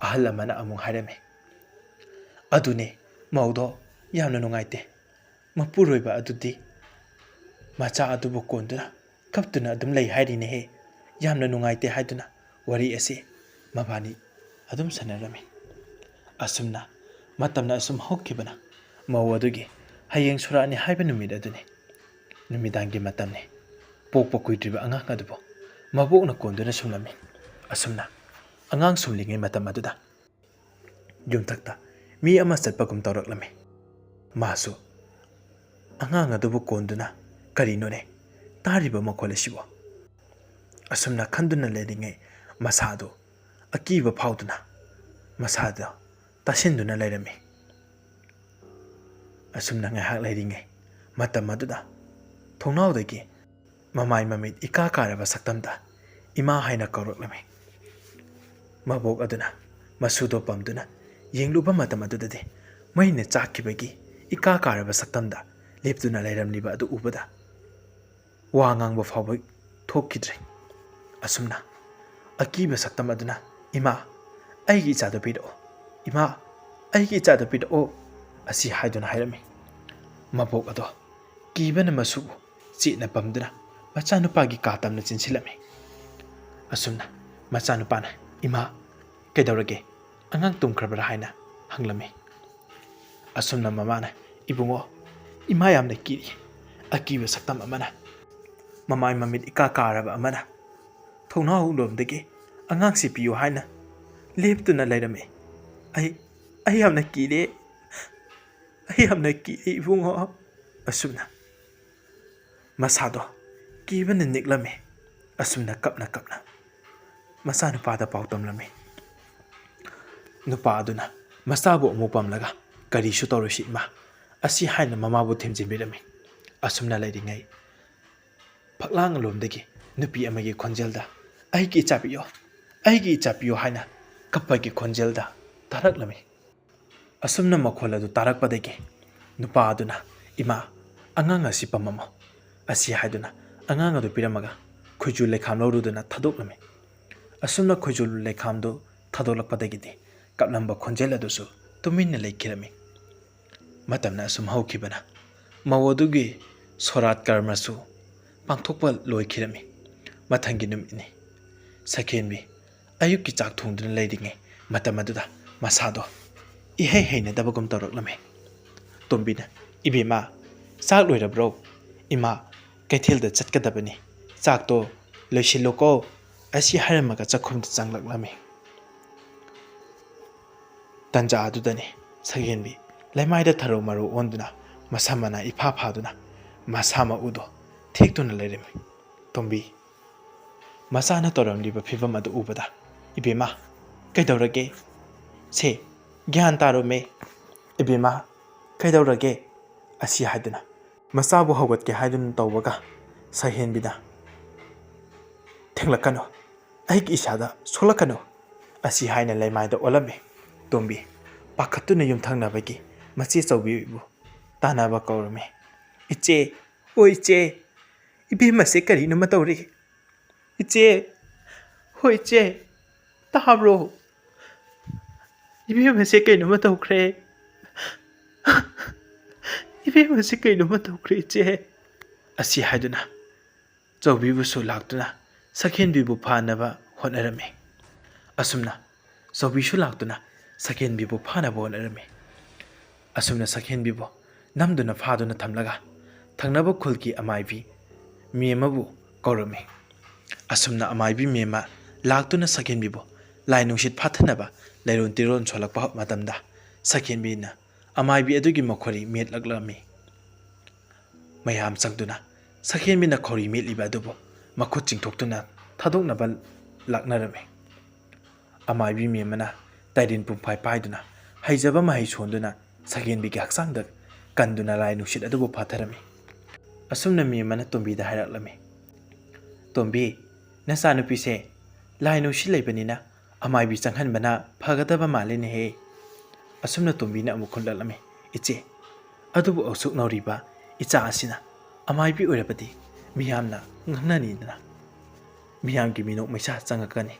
ꯑꯍꯜ ꯑꯃꯅ ꯑꯃꯨꯛ ꯍꯥꯏꯔꯝꯃꯤ, "ꯑꯗꯨꯅꯦ, ꯃꯧꯗꯣ ꯌꯥꯝꯅ ꯅꯨꯡꯉꯥꯏꯇꯦ꯫ ꯃꯄꯨꯔꯣꯏꯕ ꯑꯗꯨꯗꯤ ꯃꯆꯥ ꯑꯗꯨꯕꯨ ꯀꯣꯟꯗꯨꯅ ꯀꯞꯇꯨꯅ ꯑꯗꯨꯝ ꯂꯩ ꯍꯥꯏꯔꯤꯅꯦꯍꯦ꯫ ꯌꯥꯝꯅ ꯅꯨꯡꯉꯥꯏꯇꯦ" ꯍꯥꯏꯗꯨꯅ ꯋꯥꯔꯤ ꯑꯁꯤ ꯃꯕꯥꯅꯤ ꯑꯗꯨꯝ ꯁꯥꯟꯅꯔꯝꯃꯤ꯫ ꯑꯁꯨꯝꯅ ꯃꯇꯝꯅ ꯑꯁꯨꯝ ꯍꯧꯈꯤꯕꯅ ꯃꯧ ꯑꯗꯨꯒꯤ ꯍꯌꯦꯡ ꯁꯣꯔꯥꯠꯅꯤ ꯍꯥꯏꯕ ꯅꯨꯃꯤꯠ ꯑꯗꯨꯅꯤ꯫ ꯅꯨꯃꯤꯗꯥꯡꯒꯤ ꯃꯇꯝꯅꯤ꯫ ꯄꯣꯛꯄ ꯀꯨꯏꯗ꯭ꯔꯤꯕ ꯑꯉꯥꯡ ꯑꯗꯨꯕꯨ ꯃꯕꯣꯛꯅ ꯀꯣꯟꯗꯨꯅ ꯁꯨꯝꯂꯝꯃꯤ꯫ ꯑꯁꯨꯝꯅ ꯑꯉꯥꯡ ꯁꯨꯝꯂꯤꯉꯩ ꯃꯇꯝ ꯑꯗꯨꯗ ꯌꯨꯝꯊꯛꯇ ꯃꯤ ꯑꯃ ꯆꯠꯄꯒꯨꯝ ꯇꯧꯔꯛꯂꯝꯃꯤ꯫ ꯃꯥꯁꯨ ꯑꯉꯥꯡ ꯑꯗꯨꯕꯨ ꯀꯣꯟꯗꯨꯅ, "ꯀꯔꯤꯅꯣꯅꯦ ꯇꯥꯔꯤꯕ ꯃꯈꯣꯜ ꯑꯁꯤꯕꯣ?" ꯑꯁꯨꯝꯅ ꯈꯟꯗꯨꯅ ꯂꯩꯔꯤꯉꯩ ꯃꯁꯥꯗꯨ ꯑꯀꯤꯕ ꯐꯥꯎꯗꯨꯅ ꯃꯁꯥꯗ ꯇꯥꯁꯤꯟꯗꯨꯅ ꯂꯩꯔꯝꯃꯤ꯫ ꯑꯁꯨꯝꯅ ꯉꯥꯏꯍꯥꯛ ꯂꯩꯔꯤꯉꯩ ꯃꯇꯝ ꯑꯗꯨꯗ ꯊꯣꯡꯅꯥꯎꯗꯒꯤ ꯃꯃꯥꯏ ꯃꯃꯤꯠ ꯏꯀꯥ ꯀꯥꯔꯕ ꯁꯛꯇꯝꯗ "ꯏꯃꯥ" ꯍꯥꯏꯅ ꯀꯧꯔꯛꯂꯝꯃꯤ꯫ ꯃꯕꯣꯛ ꯑꯗꯨꯅ ꯃꯁꯨꯗꯣ ꯄꯝꯗꯨꯅ ꯌꯦꯡꯂꯨꯕ ꯃꯇꯝ ꯑꯗꯨꯗꯗꯤ ꯃꯩꯅ ꯆꯥꯛꯈꯤꯕꯒꯤ ꯏꯀꯥ ꯀꯥꯔꯕ ꯁꯛꯇꯝꯗ ꯂꯦꯞꯇꯨꯅ ꯂꯩꯔꯝꯂꯤꯕ ꯑꯗꯨ ꯎꯕꯗ ꯋꯥ ꯉꯥꯡꯕ ꯐꯥꯎꯕ ꯊꯣꯛꯈꯤꯗ꯭ꯔꯦ꯫ ꯑꯁꯨꯝꯅ ꯑꯀꯤꯕ ꯁꯛꯇꯝ ꯑꯗꯨꯅ, "ꯏꯃꯥ, ꯑꯩꯒꯤ ꯏꯆꯥꯗꯨ ꯄꯤꯔꯛꯑꯣ꯫ ꯏꯃꯥ, ꯑꯩꯒꯤ ꯏꯆꯥꯗꯨ ꯄꯤꯔꯛꯑꯣ" ꯑꯁꯤ ꯍꯥꯏꯗꯨꯅ ꯍꯥꯏꯔꯝꯃꯤ꯫ ꯃꯕꯣꯛ ꯑꯗꯣ ꯀꯤꯕꯅ ꯃꯁꯨꯕꯨ ꯆꯦꯠꯅ ꯄꯝꯗꯨꯅ ꯃꯆꯥꯅꯨꯄꯥꯒꯤ ꯀꯥ ꯇꯝꯅ ꯆꯦꯟꯁꯤꯜꯂꯝꯃꯤ꯫ ꯑꯁꯨꯝꯅ ꯃꯆꯥꯅꯨꯄꯥꯅ, "ꯏꯃꯥ, ꯀꯩꯗꯧꯔꯒꯦ? ꯑꯉꯥꯡ ꯇꯨꯝꯈ꯭ꯔꯕ꯭ꯔꯥ?" ꯍꯥꯏꯅ ꯍꯪꯂꯝꯃꯤ꯫ ꯑꯁꯨꯝꯅ ꯃꯃꯥꯅ, "ꯏꯕꯨꯡꯉꯣ, ꯏꯃꯥ ꯌꯥꯝꯅ ꯀꯤꯔꯤ꯫ ꯑꯀꯤꯕ ꯁꯛꯇꯝ ꯑꯃꯅ ꯃꯃꯥꯏ ꯃꯃꯤꯠ ꯏꯀꯥ ꯀꯥꯔꯕ ꯑꯃꯅ ꯊꯣꯡꯅꯥꯎ ꯂꯣꯝꯗꯒꯤ ꯑꯉꯥꯡꯁꯤ ꯄꯤꯌꯨ ꯍꯥꯏꯅ ꯂꯦꯞꯇꯨꯅ ꯂꯩꯔꯝꯃꯤ꯫ ꯑꯩ, ꯑꯩ ꯌꯥꯝꯅ ꯀꯤꯔꯦ꯫ ꯑꯩ ꯌꯥꯝꯅ ꯀꯤꯔꯦ ꯏꯕꯨꯡꯉꯣ"꯫ ꯑꯁꯨꯝꯅ ꯃꯁꯥꯗꯣ ꯀꯤꯕꯅ ꯅꯤꯛꯂꯝꯃꯤ꯫ ꯑꯁꯨꯝꯅ ꯀꯞꯅ ꯀꯞꯅ ꯃꯆꯥꯅꯨꯄꯥꯗ ꯄꯥꯎ ꯇꯝꯂꯝꯃꯤ꯫ ꯅꯨꯄꯥ ꯑꯗꯨꯅ ꯃꯆꯥꯕꯨ ꯑꯃꯨꯛ ꯄꯝꯂꯒ, "ꯀꯔꯤꯁꯨ ꯇꯧꯔꯣꯏꯁꯤ ꯏꯃꯥ" ꯑꯁꯤ ꯍꯥꯏꯅ ꯃꯃꯥꯕꯨ ꯊꯦꯝꯖꯤꯟꯕꯤꯔꯝꯃꯤ꯫ ꯑꯁꯨꯝꯅ ꯂꯩꯔꯤꯉꯩ ꯐꯛꯂꯥꯡ ꯂꯣꯝꯗꯒꯤ ꯅꯨꯄꯤ ꯑꯃꯒꯤ ꯈꯣꯟꯖꯦꯜꯗ, "ꯑꯩꯒꯤ ꯏꯆꯥ ꯄꯤꯌꯣ, ꯑꯩꯒꯤ ꯏꯆꯥ ꯄꯤꯌꯣ" ꯍꯥꯏꯅ ꯀꯞꯄꯒꯤ ꯈꯣꯟꯖꯦꯜꯗ ꯇꯥꯔꯛꯂꯝꯃꯤ꯫ ꯑꯁꯨꯝꯅ ꯃꯈꯣꯜ ꯑꯗꯨ ꯇꯥꯔꯛꯄꯗꯒꯤ ꯅꯨꯄꯥ ꯑꯗꯨꯅ, "ꯏꯃꯥ, ꯑꯉꯥꯡ ꯑꯁꯤ ꯄꯝꯃꯝꯃꯣ" ꯑꯁꯤ ꯍꯥꯏꯗꯨꯅ ꯑꯉꯥꯡ ꯑꯗꯨ ꯄꯤꯔꯝꯃꯒ ꯈꯣꯏꯖꯨ ꯂꯩꯈꯥꯝ ꯂꯧꯔꯨꯗꯨꯅ ꯊꯥꯗꯣꯛꯂꯝꯃꯤ꯫ ꯑꯁꯨꯝꯅ ꯈꯣꯏꯖꯨ ꯂꯩꯈꯥꯝꯗꯨ ꯊꯥꯗꯣꯛꯂꯛꯄꯗꯒꯤꯗꯤ ꯀꯞꯂꯝꯕ ꯈꯣꯟꯖꯦꯜ ꯑꯗꯨꯁꯨ ꯇꯨꯃꯤꯟꯅ ꯂꯩꯈꯤꯔꯝꯃꯤ꯫ ꯃꯇꯝꯅ ꯑꯁꯨꯝ ꯍꯧꯈꯤꯕꯅ ꯃꯧ ꯑꯗꯨꯒꯤ ꯁꯣꯔꯥꯠ ꯀꯔꯃꯁꯨ ꯄꯥꯡꯊꯣꯛꯄ ꯂꯣꯏꯈꯤꯔꯝꯃꯤ꯫ ꯃꯊꯪꯒꯤ ꯅꯨꯃꯤꯠꯅꯤ꯫ ꯁꯈꯦꯟꯕꯤ ꯑꯌꯨꯛꯀꯤ ꯆꯥꯛ ꯊꯣꯡꯗꯨꯅ ꯂꯩꯔꯤꯉꯩ ꯃꯇꯝ ꯑꯗꯨꯗ ꯃꯁꯥꯗꯣ ꯏꯍꯩ ꯍꯩꯅꯗꯕꯒꯨꯝ ꯇꯧꯔꯛꯂꯝꯃꯤ꯫ ꯇꯣꯝꯕꯤꯅ, "ꯏꯕꯦꯝꯃ, ꯆꯥꯛ ꯂꯣꯏꯔꯕ꯭ꯔꯣ? ꯏꯃꯥ, ꯀꯩꯊꯦꯜꯗ ꯆꯠꯀꯗꯕꯅꯤ, ꯆꯥꯛꯇꯣ ꯂꯣꯏꯁꯤꯜꯂꯨꯀꯣ" ꯑꯁꯤ ꯍꯥꯏꯔꯝꯃꯒ ꯆꯥꯛꯈꯨꯝꯗ ꯆꯪꯂꯛꯂꯝꯃꯤ꯫ ꯇꯟꯖꯥ ꯑꯗꯨꯗꯅꯤ ꯁꯛꯍꯦꯟꯕꯤ ꯂꯩꯃꯥꯏꯗ ꯊꯔꯧ ꯃꯔꯧ ꯑꯣꯟꯗꯨꯅ ꯃꯁꯝ ꯃꯅꯥ ꯏꯐꯥ ꯐꯥꯗꯨꯅ ꯃꯁꯥ ꯃꯎꯗꯣ ꯊꯦꯛꯇꯨꯅ ꯂꯩꯔꯝꯃꯤ꯫ ꯇꯣꯝꯕꯤ ꯃꯆꯥꯅ ꯇꯧꯔꯝꯂꯤꯕ ꯐꯤꯕꯝ ꯑꯗꯨ ꯎꯕꯗ, "ꯏꯕꯦꯝꯃ, ꯀꯩꯗꯧꯔꯒꯦ? ꯁꯦ, ꯒ꯭ꯌꯥꯟ ꯇꯥꯔꯣꯃꯦ꯫ ꯏꯕꯦꯝꯃ, ꯀꯩꯗꯧꯔꯒꯦ?" ꯑꯁꯤ ꯍꯥꯏꯗꯨꯅ ꯃꯆꯥꯕꯨ ꯍꯧꯒꯠꯀꯦ ꯍꯥꯏꯗꯨꯅ ꯇꯧꯕꯒ ꯁꯛꯍꯦꯟꯕꯤꯅ, "ꯊꯦꯡꯂꯛꯀꯅꯨ, ꯑꯩꯒꯤ ꯏꯁꯥꯗ ꯁꯣꯛꯂꯛꯀꯅꯨ" ꯑꯁꯤ ꯍꯥꯏꯅ ꯂꯩꯃꯥꯏꯗ ꯑꯣꯜꯂꯝꯃꯤ꯫ ꯇꯣꯝꯕꯤ ꯄꯥꯈꯠꯇꯨꯅ ꯌꯨꯝꯊꯪꯅꯕꯒꯤ ꯃꯆꯦ ꯆꯧꯕꯤꯕꯨ ꯇꯥꯟꯅꯕ ꯀꯧꯔꯝꯃꯤ꯫ "ꯏꯆꯦ, ꯑꯣ ꯏꯆꯦ, ꯏꯕꯦꯝꯃꯁꯦ ꯀꯔꯤꯅꯣꯃ ꯇꯧꯔꯤ꯫ ꯏꯆꯦ, ꯍꯣꯏ ꯏꯆꯦ, ꯇꯥꯕ꯭ꯔꯣ? ꯏꯕꯦꯝꯃꯁꯦ ꯀꯩꯅꯣꯃ ꯇꯧꯈ꯭ꯔꯦ꯫ ꯏꯕꯦꯝꯃꯁꯦ ꯀꯩꯅꯣꯃ ꯇꯧꯈ꯭ꯔꯦ ꯏꯆꯦ" ꯑꯁꯤ ꯍꯥꯏꯗꯨꯅ ꯆꯧꯕꯤꯕꯨꯁꯨ ꯂꯥꯛꯇꯨꯅ ꯁꯛꯍꯦꯟꯕꯤꯕꯨ ꯐꯥꯅꯕ ꯍꯣꯠꯅꯔꯝꯃꯤ꯫ ꯑꯁꯨꯝꯅ ꯆꯧꯕꯤꯁꯨ ꯂꯥꯛꯇꯨꯅ ꯁꯛꯍꯦꯟꯕꯤꯕꯨ ꯐꯥꯅꯕ ꯍꯣꯠꯅꯔꯝꯃꯤ꯫ ꯑꯁꯨꯝꯅ ꯁꯛꯍꯦꯟꯕꯤꯕꯨ ꯅꯝꯗꯨꯅ ꯐꯥꯗꯨꯅ ꯊꯝꯂꯒ ꯊꯪꯅꯕ ꯈꯨꯜꯒꯤ ꯑꯃꯥꯏꯕꯤ ꯃꯦꯝꯃꯕꯨ ꯀꯧꯔꯝꯃꯤ꯫ ꯑꯁꯨꯝꯅ ꯑꯃꯥꯏꯕꯤ ꯃꯦꯝꯃ ꯂꯥꯛꯇꯨꯅ ꯁꯛꯍꯦꯟꯕꯤꯕꯨ ꯂꯥꯏ ꯅꯨꯡꯁꯤꯠ ꯐꯥꯊꯅꯕ ꯂꯩꯔꯣꯟ ꯇꯤꯔꯣꯟ ꯁꯣꯜꯂꯛꯄ ꯃꯇꯝꯗ ꯁꯛꯍꯦꯟꯕꯤꯅ ꯑꯃꯥꯏꯕꯤ ꯑꯗꯨꯒꯤ ꯃꯈꯣꯔꯤ ꯃꯦꯠꯂꯛꯂꯝꯃꯤ꯫ ꯃꯌꯥꯝ ꯆꯪꯗꯨꯅ ꯁꯛꯍꯦꯟꯕꯤꯅ ꯈꯧꯔꯤ ꯃꯦꯠꯂꯤꯕ ꯑꯗꯨꯕꯨ ꯃꯈꯨꯠ ꯆꯤꯡꯊꯣꯛꯇꯨꯅ ꯊꯥꯗꯣꯛꯅꯕ ꯂꯥꯛꯅꯔꯝꯃꯤ꯫ ꯑꯃꯥꯏꯕꯤ ꯃꯦꯝꯃꯅ ꯇꯥꯏꯔꯦꯟ ꯄꯨꯝꯐꯥꯏ ꯄꯥꯏꯗꯨꯅ ꯍꯩꯖꯕ ꯃꯍꯩ ꯁꯣꯟꯗꯨꯅ ꯁꯛꯍꯦꯟꯕꯤꯒꯤ ꯍꯛꯆꯥꯡꯗ ꯀꯟꯗꯨꯅ ꯂꯥꯏ ꯅꯨꯡꯁꯤꯠ ꯑꯗꯨꯕꯨ ꯐꯥꯊꯔꯝꯃꯤ꯫ ꯑꯁꯨꯝꯅ ꯃꯦꯝꯃꯅ ꯇꯣꯝꯕꯤꯗ ꯍꯥꯏꯔꯛꯂꯝꯃꯤ, "ꯇꯣꯝꯕꯤ, ꯅꯆꯥꯅꯨꯄꯤꯁꯦ ꯂꯥꯏ ꯅꯨꯡꯁꯤꯠ ꯂꯩꯕꯅꯤꯅ ꯑꯃꯥꯏꯕꯤ ꯆꯪꯍꯟꯕꯅ ꯐꯒꯗꯕ ꯃꯥꯜꯂꯤꯅꯦꯍꯦ"꯫ ꯑꯁꯨꯝꯅ ꯇꯣꯝꯕꯤꯅ ꯑꯃꯨꯛ ꯈꯨꯝꯂꯛꯂꯝꯃꯤ, "ꯏꯆꯦ, ꯑꯗꯨꯕꯨ ꯑꯁꯨꯛ ꯅꯧꯔꯤꯕ ꯏꯆꯥ ꯑꯁꯤꯅ ꯑꯃꯥꯏꯕꯤ ꯑꯣꯏꯔꯕꯗꯤ ꯃꯤꯌꯥꯝꯅ ꯉꯥꯡꯅꯅꯤꯗꯅ꯫ ꯃꯤꯌꯥꯝꯒꯤ ꯃꯤꯅꯣꯛ ꯃꯩꯁꯥ ꯆꯪꯉꯛꯀꯅꯤ꯫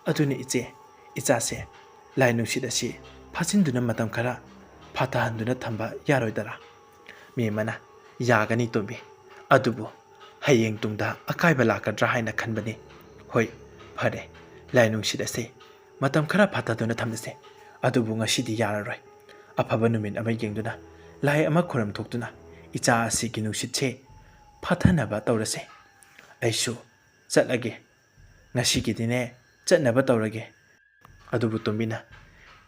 ꯑꯗꯨꯅ ꯏꯆꯦ, ꯏꯆꯥꯁꯦ ꯂꯥꯏ ꯅꯨꯡꯁꯤꯠ ꯑꯁꯤ ꯐꯥꯖꯤꯟꯗꯨꯅ ꯃꯇꯝ ꯈꯔ ꯐꯥꯊꯍꯟꯗꯨꯅ ꯊꯝꯕ ꯌꯥꯔꯣꯏꯗꯔꯥ? ꯃꯦꯝꯃꯅ, ꯌꯥꯒꯅꯤ ꯇꯣꯝꯕꯤ, ꯑꯗꯨꯕꯨ ꯍꯌꯦꯡ ꯇꯨꯡꯗ ꯑꯀꯥꯏꯕ ꯂꯥꯛꯀꯗ꯭ꯔꯥ ꯍꯥꯏꯅ ꯈꯟꯕꯅꯤ꯫ ꯍꯣꯏ, ꯐꯔꯦ, ꯂꯥꯏ ꯅꯨꯡꯁꯤꯠ ꯑꯁꯤ ꯃꯇꯝ ꯈꯔ ꯐꯥꯊꯗꯨꯅ ꯊꯝꯂꯁꯦ꯫ ꯑꯗꯨꯕꯨ ꯉꯁꯤꯗꯤ ꯌꯥꯔꯔꯣꯏ꯫ ꯑꯐꯕ ꯅꯨꯃꯤꯠ ꯑꯃ ꯌꯦꯡꯗꯨꯅ ꯂꯥꯏ ꯑꯃ ꯈꯨꯔꯨꯝ ꯊꯣꯛꯇꯨꯅ ꯏꯆꯥ ꯑꯁꯤꯒꯤ ꯅꯨꯡꯁꯤꯠꯁꯦ ꯐꯥꯊꯅꯕ ꯇꯧꯔꯁꯦ꯫ ꯑꯩꯁꯨ ꯆꯠꯂꯒꯦ꯫ ꯉꯁꯤꯒꯤꯗꯤꯅꯦ ꯆꯠꯅꯕ ꯇꯧꯔꯒꯦ꯫ ꯑꯗꯨꯕꯨ ꯇꯣꯝꯕꯤꯅ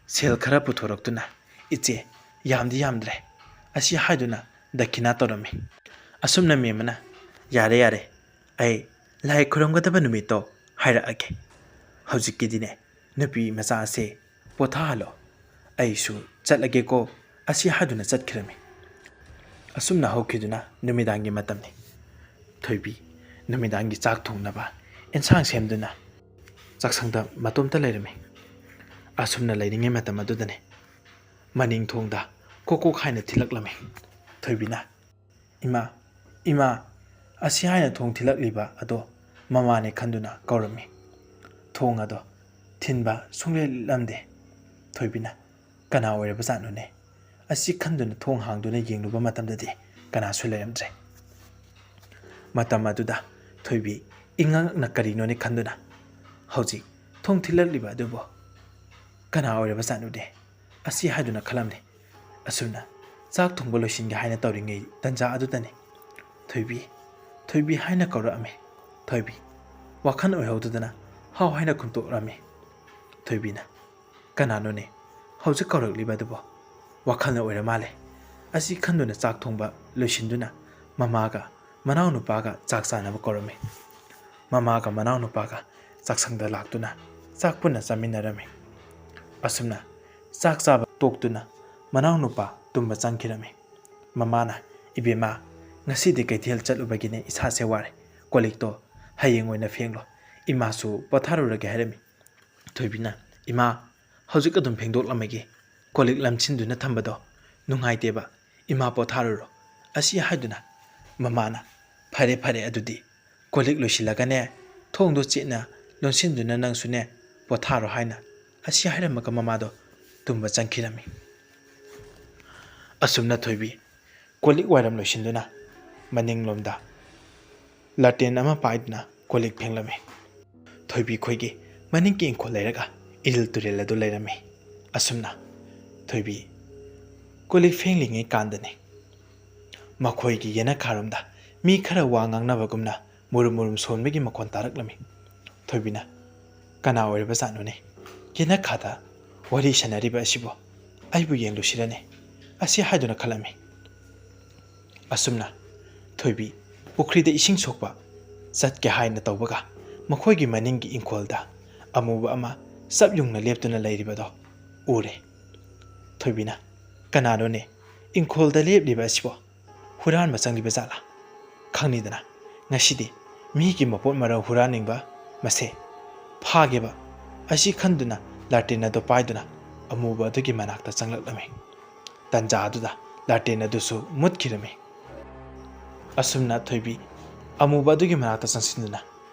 ꯁꯦꯜ ꯈꯔ ꯄꯨꯊꯣꯔꯛꯇꯨꯅ, "ꯏꯆꯦ, ꯌꯥꯝꯗꯤ ꯌꯥꯝꯗ꯭ꯔꯦ" ꯑꯁꯤ ꯍꯥꯏꯗꯨꯅ ꯗꯈꯤꯅꯥ ꯇꯧꯔꯝꯃꯤ꯫ ꯑꯁꯨꯝꯅ ꯃꯦꯝꯃꯅ, "ꯌꯥꯔꯦ, ꯌꯥꯔꯦ, ꯑꯩ ꯂꯥꯏ ꯈꯨꯔꯨꯝꯒꯗꯕ ꯅꯨꯃꯤꯠꯇꯣ ꯍꯥꯏꯔꯛꯑꯒꯦ꯫ ꯍꯧꯖꯤꯛꯀꯤꯗꯤꯅꯦ ꯅꯨꯄꯤ ꯃꯆꯥ ꯑꯁꯦ ꯄꯣꯊꯥꯍꯜꯂꯣ꯫ ꯑꯩꯁꯨ ꯆꯠꯂꯒꯦꯀꯣ" ꯑꯁꯤ ꯍꯥꯏꯗꯨꯅ ꯆꯠꯈꯤꯔꯝꯃꯤ꯫ ꯑꯁꯨꯝꯅ ꯍꯧꯈꯤꯗꯨꯅ ꯅꯨꯃꯤꯗꯥꯡꯒꯤ ꯃꯇꯝꯅꯤ꯫ ꯊꯣꯏꯕꯤ ꯅꯨꯃꯤꯗꯥꯡꯒꯤ ꯆꯥꯛ ꯊꯣꯡꯅꯕ ꯑꯦꯟꯁꯥꯡ ꯁꯦꯝꯗꯨꯅ ꯆꯥꯛꯁꯪꯗ ꯃꯇꯣꯝꯇ ꯂꯩꯔꯝꯃꯤ꯫ ꯑꯁꯨꯝꯅ ꯂꯩꯔꯤꯉꯩ ꯃꯇꯝ ꯑꯗꯨꯗꯅꯤ ꯃꯅꯤꯡ ꯊꯣꯡꯗ ꯀꯣꯛ ꯀꯣꯛ ꯍꯥꯏꯅ ꯊꯤꯜꯂꯛꯂꯝꯃꯤ꯫ ꯊꯣꯏꯕꯤꯅ, "ꯏꯃꯥ, ꯏꯃꯥ" ꯑꯁꯤ ꯍꯥꯏꯅ ꯊꯣꯡ ꯊꯤꯜꯂꯛꯂꯤꯕ ꯑꯗꯣ ꯃꯃꯥꯅꯦ ꯈꯟꯗꯨꯅ ꯀꯧꯔꯝꯃꯤ꯫ ꯊꯣꯡ ꯑꯗꯣ ꯊꯤꯟꯕ ꯁꯨꯡꯂꯦꯞ ꯂꯦꯞꯂꯝꯗꯦ꯫ ꯊꯣꯏꯕꯤꯅ, "ꯀꯅꯥ ꯑꯣꯏꯔꯕꯖꯥꯠꯅꯣꯅꯦ?" ꯑꯁꯤ ꯈꯟꯗꯨꯅ ꯊꯣꯡ ꯍꯥꯡꯗꯨꯅ ꯌꯦꯡꯂꯨꯕ ꯃꯇꯝꯗꯗꯤ ꯀꯅꯥꯁꯨ ꯂꯩꯔꯝꯗ꯭ꯔꯦ꯫ ꯃꯇꯝ ꯑꯗꯨꯗ ꯊꯣꯏꯕꯤ ꯏꯉꯛꯅ ꯀꯔꯤꯅꯣꯅꯦ ꯈꯟꯗꯨꯅ, "ꯍꯧꯖꯤꯛ ꯊꯣꯡ ꯊꯤꯜꯂꯛꯂꯤꯕ ꯑꯗꯨꯕꯨ ꯀꯅꯥ ꯑꯣꯏꯔꯕꯖꯥꯠꯅꯣꯅꯦ?" ꯑꯁꯤ ꯍꯥꯏꯗꯨꯅ ꯈꯜꯂꯝꯂꯤ꯫ ꯑꯁꯨꯝꯅ ꯆꯥꯛ ꯊꯣꯡꯕ ꯂꯣꯏꯁꯤꯟꯒꯦ ꯍꯥꯏꯅ ꯇꯧꯔꯤꯉꯩ ꯇꯟꯖꯥ ꯑꯗꯨꯗꯅꯤ ꯊꯣꯏꯕꯤ, "ꯊꯣꯏꯕꯤ" ꯍꯥꯏꯅ ꯀꯧꯔꯛꯑꯝꯃꯤ꯫ ꯊꯣꯏꯕꯤ ꯋꯥꯈꯜ ꯑꯣꯏꯍꯧꯗꯗꯅ "ꯍꯥꯎ" ꯍꯥꯏꯅ ꯈꯨꯝꯇꯣꯛꯂꯝꯃꯤ꯫ ꯊꯣꯏꯕꯤꯅ, "ꯀꯅꯥꯅꯣꯅꯦ ꯍꯧꯖꯤꯛ ꯀꯧꯔꯛꯂꯤꯕ ꯑꯗꯨꯕꯣ? ꯋꯥꯈꯜꯅ ꯑꯣꯏꯔ ꯃꯥꯜꯂꯦ" ꯑꯁꯤ ꯈꯟꯗꯨꯅ ꯆꯥꯛ ꯊꯣꯡꯕ ꯂꯣꯏꯁꯤꯟꯗꯨꯅ ꯃꯃꯥꯒ ꯃꯅꯥꯎꯅꯨꯄꯥꯒ ꯆꯥꯛ ꯆꯥꯅꯕ ꯀꯧꯔꯝꯃꯤ꯫ ꯃꯃꯥꯒ ꯃꯅꯥꯎꯅꯨꯄꯥꯒ ꯆꯥꯛꯁꯪꯗ ꯂꯥꯛꯇꯨꯅ ꯆꯥꯛ ꯄꯨꯟꯅ ꯆꯥꯃꯤꯟꯅꯔꯝꯃꯤ꯫ ꯑꯁꯨꯝꯅ ꯆꯥꯛ ꯆꯥꯕ ꯇꯣꯛꯇꯨꯅ ꯃꯅꯥꯎꯅꯨꯄꯥ ꯇꯨꯝꯕ ꯆꯪꯈꯤꯔꯝꯃꯤ꯫ ꯃꯃꯥꯅ, "ꯏꯕꯦꯝꯃ, ꯉꯁꯤꯗꯤ ꯀꯩꯊꯦꯜ ꯆꯠꯂꯨꯕꯒꯤꯅꯦ ꯏꯁꯥꯁꯦ ꯋꯥꯔꯦ꯫ ꯀꯣꯜꯂꯤꯛꯇꯣ ꯍꯌꯦꯡ ꯑꯣꯏꯅ ꯐꯦꯡꯂꯣ꯫ ꯏꯃꯥꯁꯨ ꯄꯣꯊꯥꯔꯨꯔꯒꯦ" ꯍꯥꯏꯔꯝꯃꯤ꯫ ꯊꯣꯏꯕꯤꯅ, "ꯏꯃꯥ, ꯍꯧꯖꯤꯛ ꯑꯗꯨꯝ ꯐꯦꯡꯗꯣꯛꯂꯝꯃꯒꯦ꯫ ꯀꯣꯜꯂꯤꯛ ꯂꯝꯁꯤꯟꯗꯨꯅ ꯊꯝꯕꯗꯣ ꯅꯨꯡꯉꯥꯏꯇꯦꯕ꯫ "ꯏꯃꯥ, ꯄꯣꯊꯥꯔꯨꯔꯣ" ꯑꯁꯤ ꯍꯥꯏꯗꯨꯅ ꯃꯃꯥꯅ "ꯐꯔꯦ, ꯐꯔꯦ, ꯑꯗꯨꯗꯤ ꯀꯣꯜ ꯂꯤꯛ ꯂꯣꯏꯁꯤꯜꯂꯒꯅꯦ, ꯊꯣꯡꯗꯣ ꯆꯦꯠꯅ ꯂꯣꯟꯁꯤꯟꯗꯨꯅ ꯅꯪꯁꯨꯅꯦ ꯄꯣꯊꯥꯔꯣ" ꯍꯥꯏꯅ ꯑꯁꯤ ꯍꯥꯏꯔꯝꯃꯒ ꯃꯃꯥꯗꯣ ꯇꯨꯝꯕ ꯆꯪꯈꯤꯔꯝꯃꯤ꯫ ꯑꯁꯨꯝꯅ ꯊꯣꯏꯕꯤ ꯀꯣꯜ ꯂꯤꯛ ꯋꯥꯏꯔꯝ ꯂꯣꯏꯁꯤꯟꯗꯨꯅ ꯃꯅꯤꯡꯂꯣꯝꯗ ꯂꯥꯇꯦꯟ ꯑꯃ ꯄꯥꯏꯗꯨꯅ ꯀꯣꯜ ꯂꯤꯛ ꯐꯦꯡꯂꯝꯃꯤ꯫ ꯊꯣꯏꯕꯤ ꯈꯣꯏꯒꯤ ꯃꯅꯤꯡꯒꯤ ꯏꯪꯈꯣꯜ ꯂꯩꯔꯒ ꯏꯔꯤꯜ ꯇꯨꯔꯦꯜ ꯑꯗꯨ ꯂꯩꯔꯝꯃꯤ꯫ ꯑꯁꯨꯝꯅ ꯊꯣꯏꯕꯤ ꯀꯣꯜ ꯂꯤꯛ ꯐꯦꯡꯂꯤꯉꯩ ꯀꯥꯟꯗꯅꯤ ꯃꯈꯣꯏꯒꯤ ꯌꯦꯅꯈꯥꯔꯣꯝꯗ ꯃꯤ ꯈꯔ ꯋꯥ ꯉꯥꯡꯅꯕꯒꯨꯝꯅ ꯃꯨꯔꯨꯝ ꯃꯨꯔꯨꯝ ꯁꯣꯟꯕꯒꯤ ꯃꯈꯣꯟ ꯇꯥꯔꯛꯂꯝꯃꯤ꯫ ꯊꯣꯏꯕꯤꯅ "ꯀꯅꯥ ꯑꯣꯏꯔꯕꯖꯥꯠꯅꯣꯅꯦ? ꯌꯦꯅꯈꯥꯗ ꯋꯥꯔꯤ ꯁꯥꯟꯅꯔꯤꯕ ꯑꯁꯤꯕꯨ? ꯑꯩꯕꯨ ꯌꯦꯡꯂꯨꯁꯤꯔꯅꯦ?" ꯑꯁꯤ ꯍꯥꯏꯗꯨꯅ ꯈꯜꯂꯝꯃꯤ꯫ ꯑꯁꯨꯝꯅ ꯊꯣꯏꯕꯤ ꯄꯨꯈ꯭ꯔꯤꯗ ꯏꯁꯤꯡ ꯁꯣꯛꯄ ꯆꯠꯀꯦ ꯍꯥꯏꯅ ꯇꯧꯕꯒ, ꯃꯈꯣꯏꯒꯤ ꯃꯅꯤꯡꯒꯤ ꯏꯪꯈꯣꯜꯗ ꯑꯃꯨꯕ ꯑꯃ ꯆꯞ ꯌꯨꯡꯅ ꯂꯦꯞꯇꯨꯅ ꯂꯩꯔꯤꯕꯗꯣ ꯎꯔꯦ꯫ ꯊꯣꯏꯕꯤꯅ "ꯀꯅꯥꯅꯣꯅꯦ? ꯏꯪꯈꯣꯜꯗ ꯂꯦꯞꯂꯤꯕ ꯑꯁꯤꯕꯣ? ꯍꯨꯔꯥꯟꯕ ꯆꯪꯂꯤꯕ ꯖꯥꯠꯂꯥ? ꯈꯪꯅꯤꯗꯅ, ꯉꯁꯤꯗꯤ ꯃꯤꯒꯤ ꯃꯄꯣꯠ ꯃꯔꯜ ꯍꯨꯔꯥꯟꯅꯤꯡꯕ ꯃꯁꯦ ꯐꯥꯒꯦꯕ" ꯑꯁꯤ ꯈꯟꯗꯨꯅ ꯂꯥꯇꯦꯟ ꯑꯗꯨ ꯄꯥꯏꯗꯨꯅ ꯑꯃꯨꯕ ꯑꯗꯨꯒꯤ ꯃꯅꯥꯛꯇ ꯆꯪꯂꯛꯂꯝꯃꯤ꯫ ꯇꯟꯖꯥ ꯑꯗꯨꯗ ꯂꯥꯇꯦꯟ ꯑꯗꯨꯁꯨ ꯃꯨꯠꯈꯤꯔꯝꯃꯤ꯫ ꯑꯁꯨꯝꯅ ꯊꯣꯏꯕꯤ ꯑꯃꯨꯕ ꯑꯗꯨꯒꯤ ꯃꯅꯥꯛꯇ ꯆꯪꯁꯤꯟꯗꯨꯅ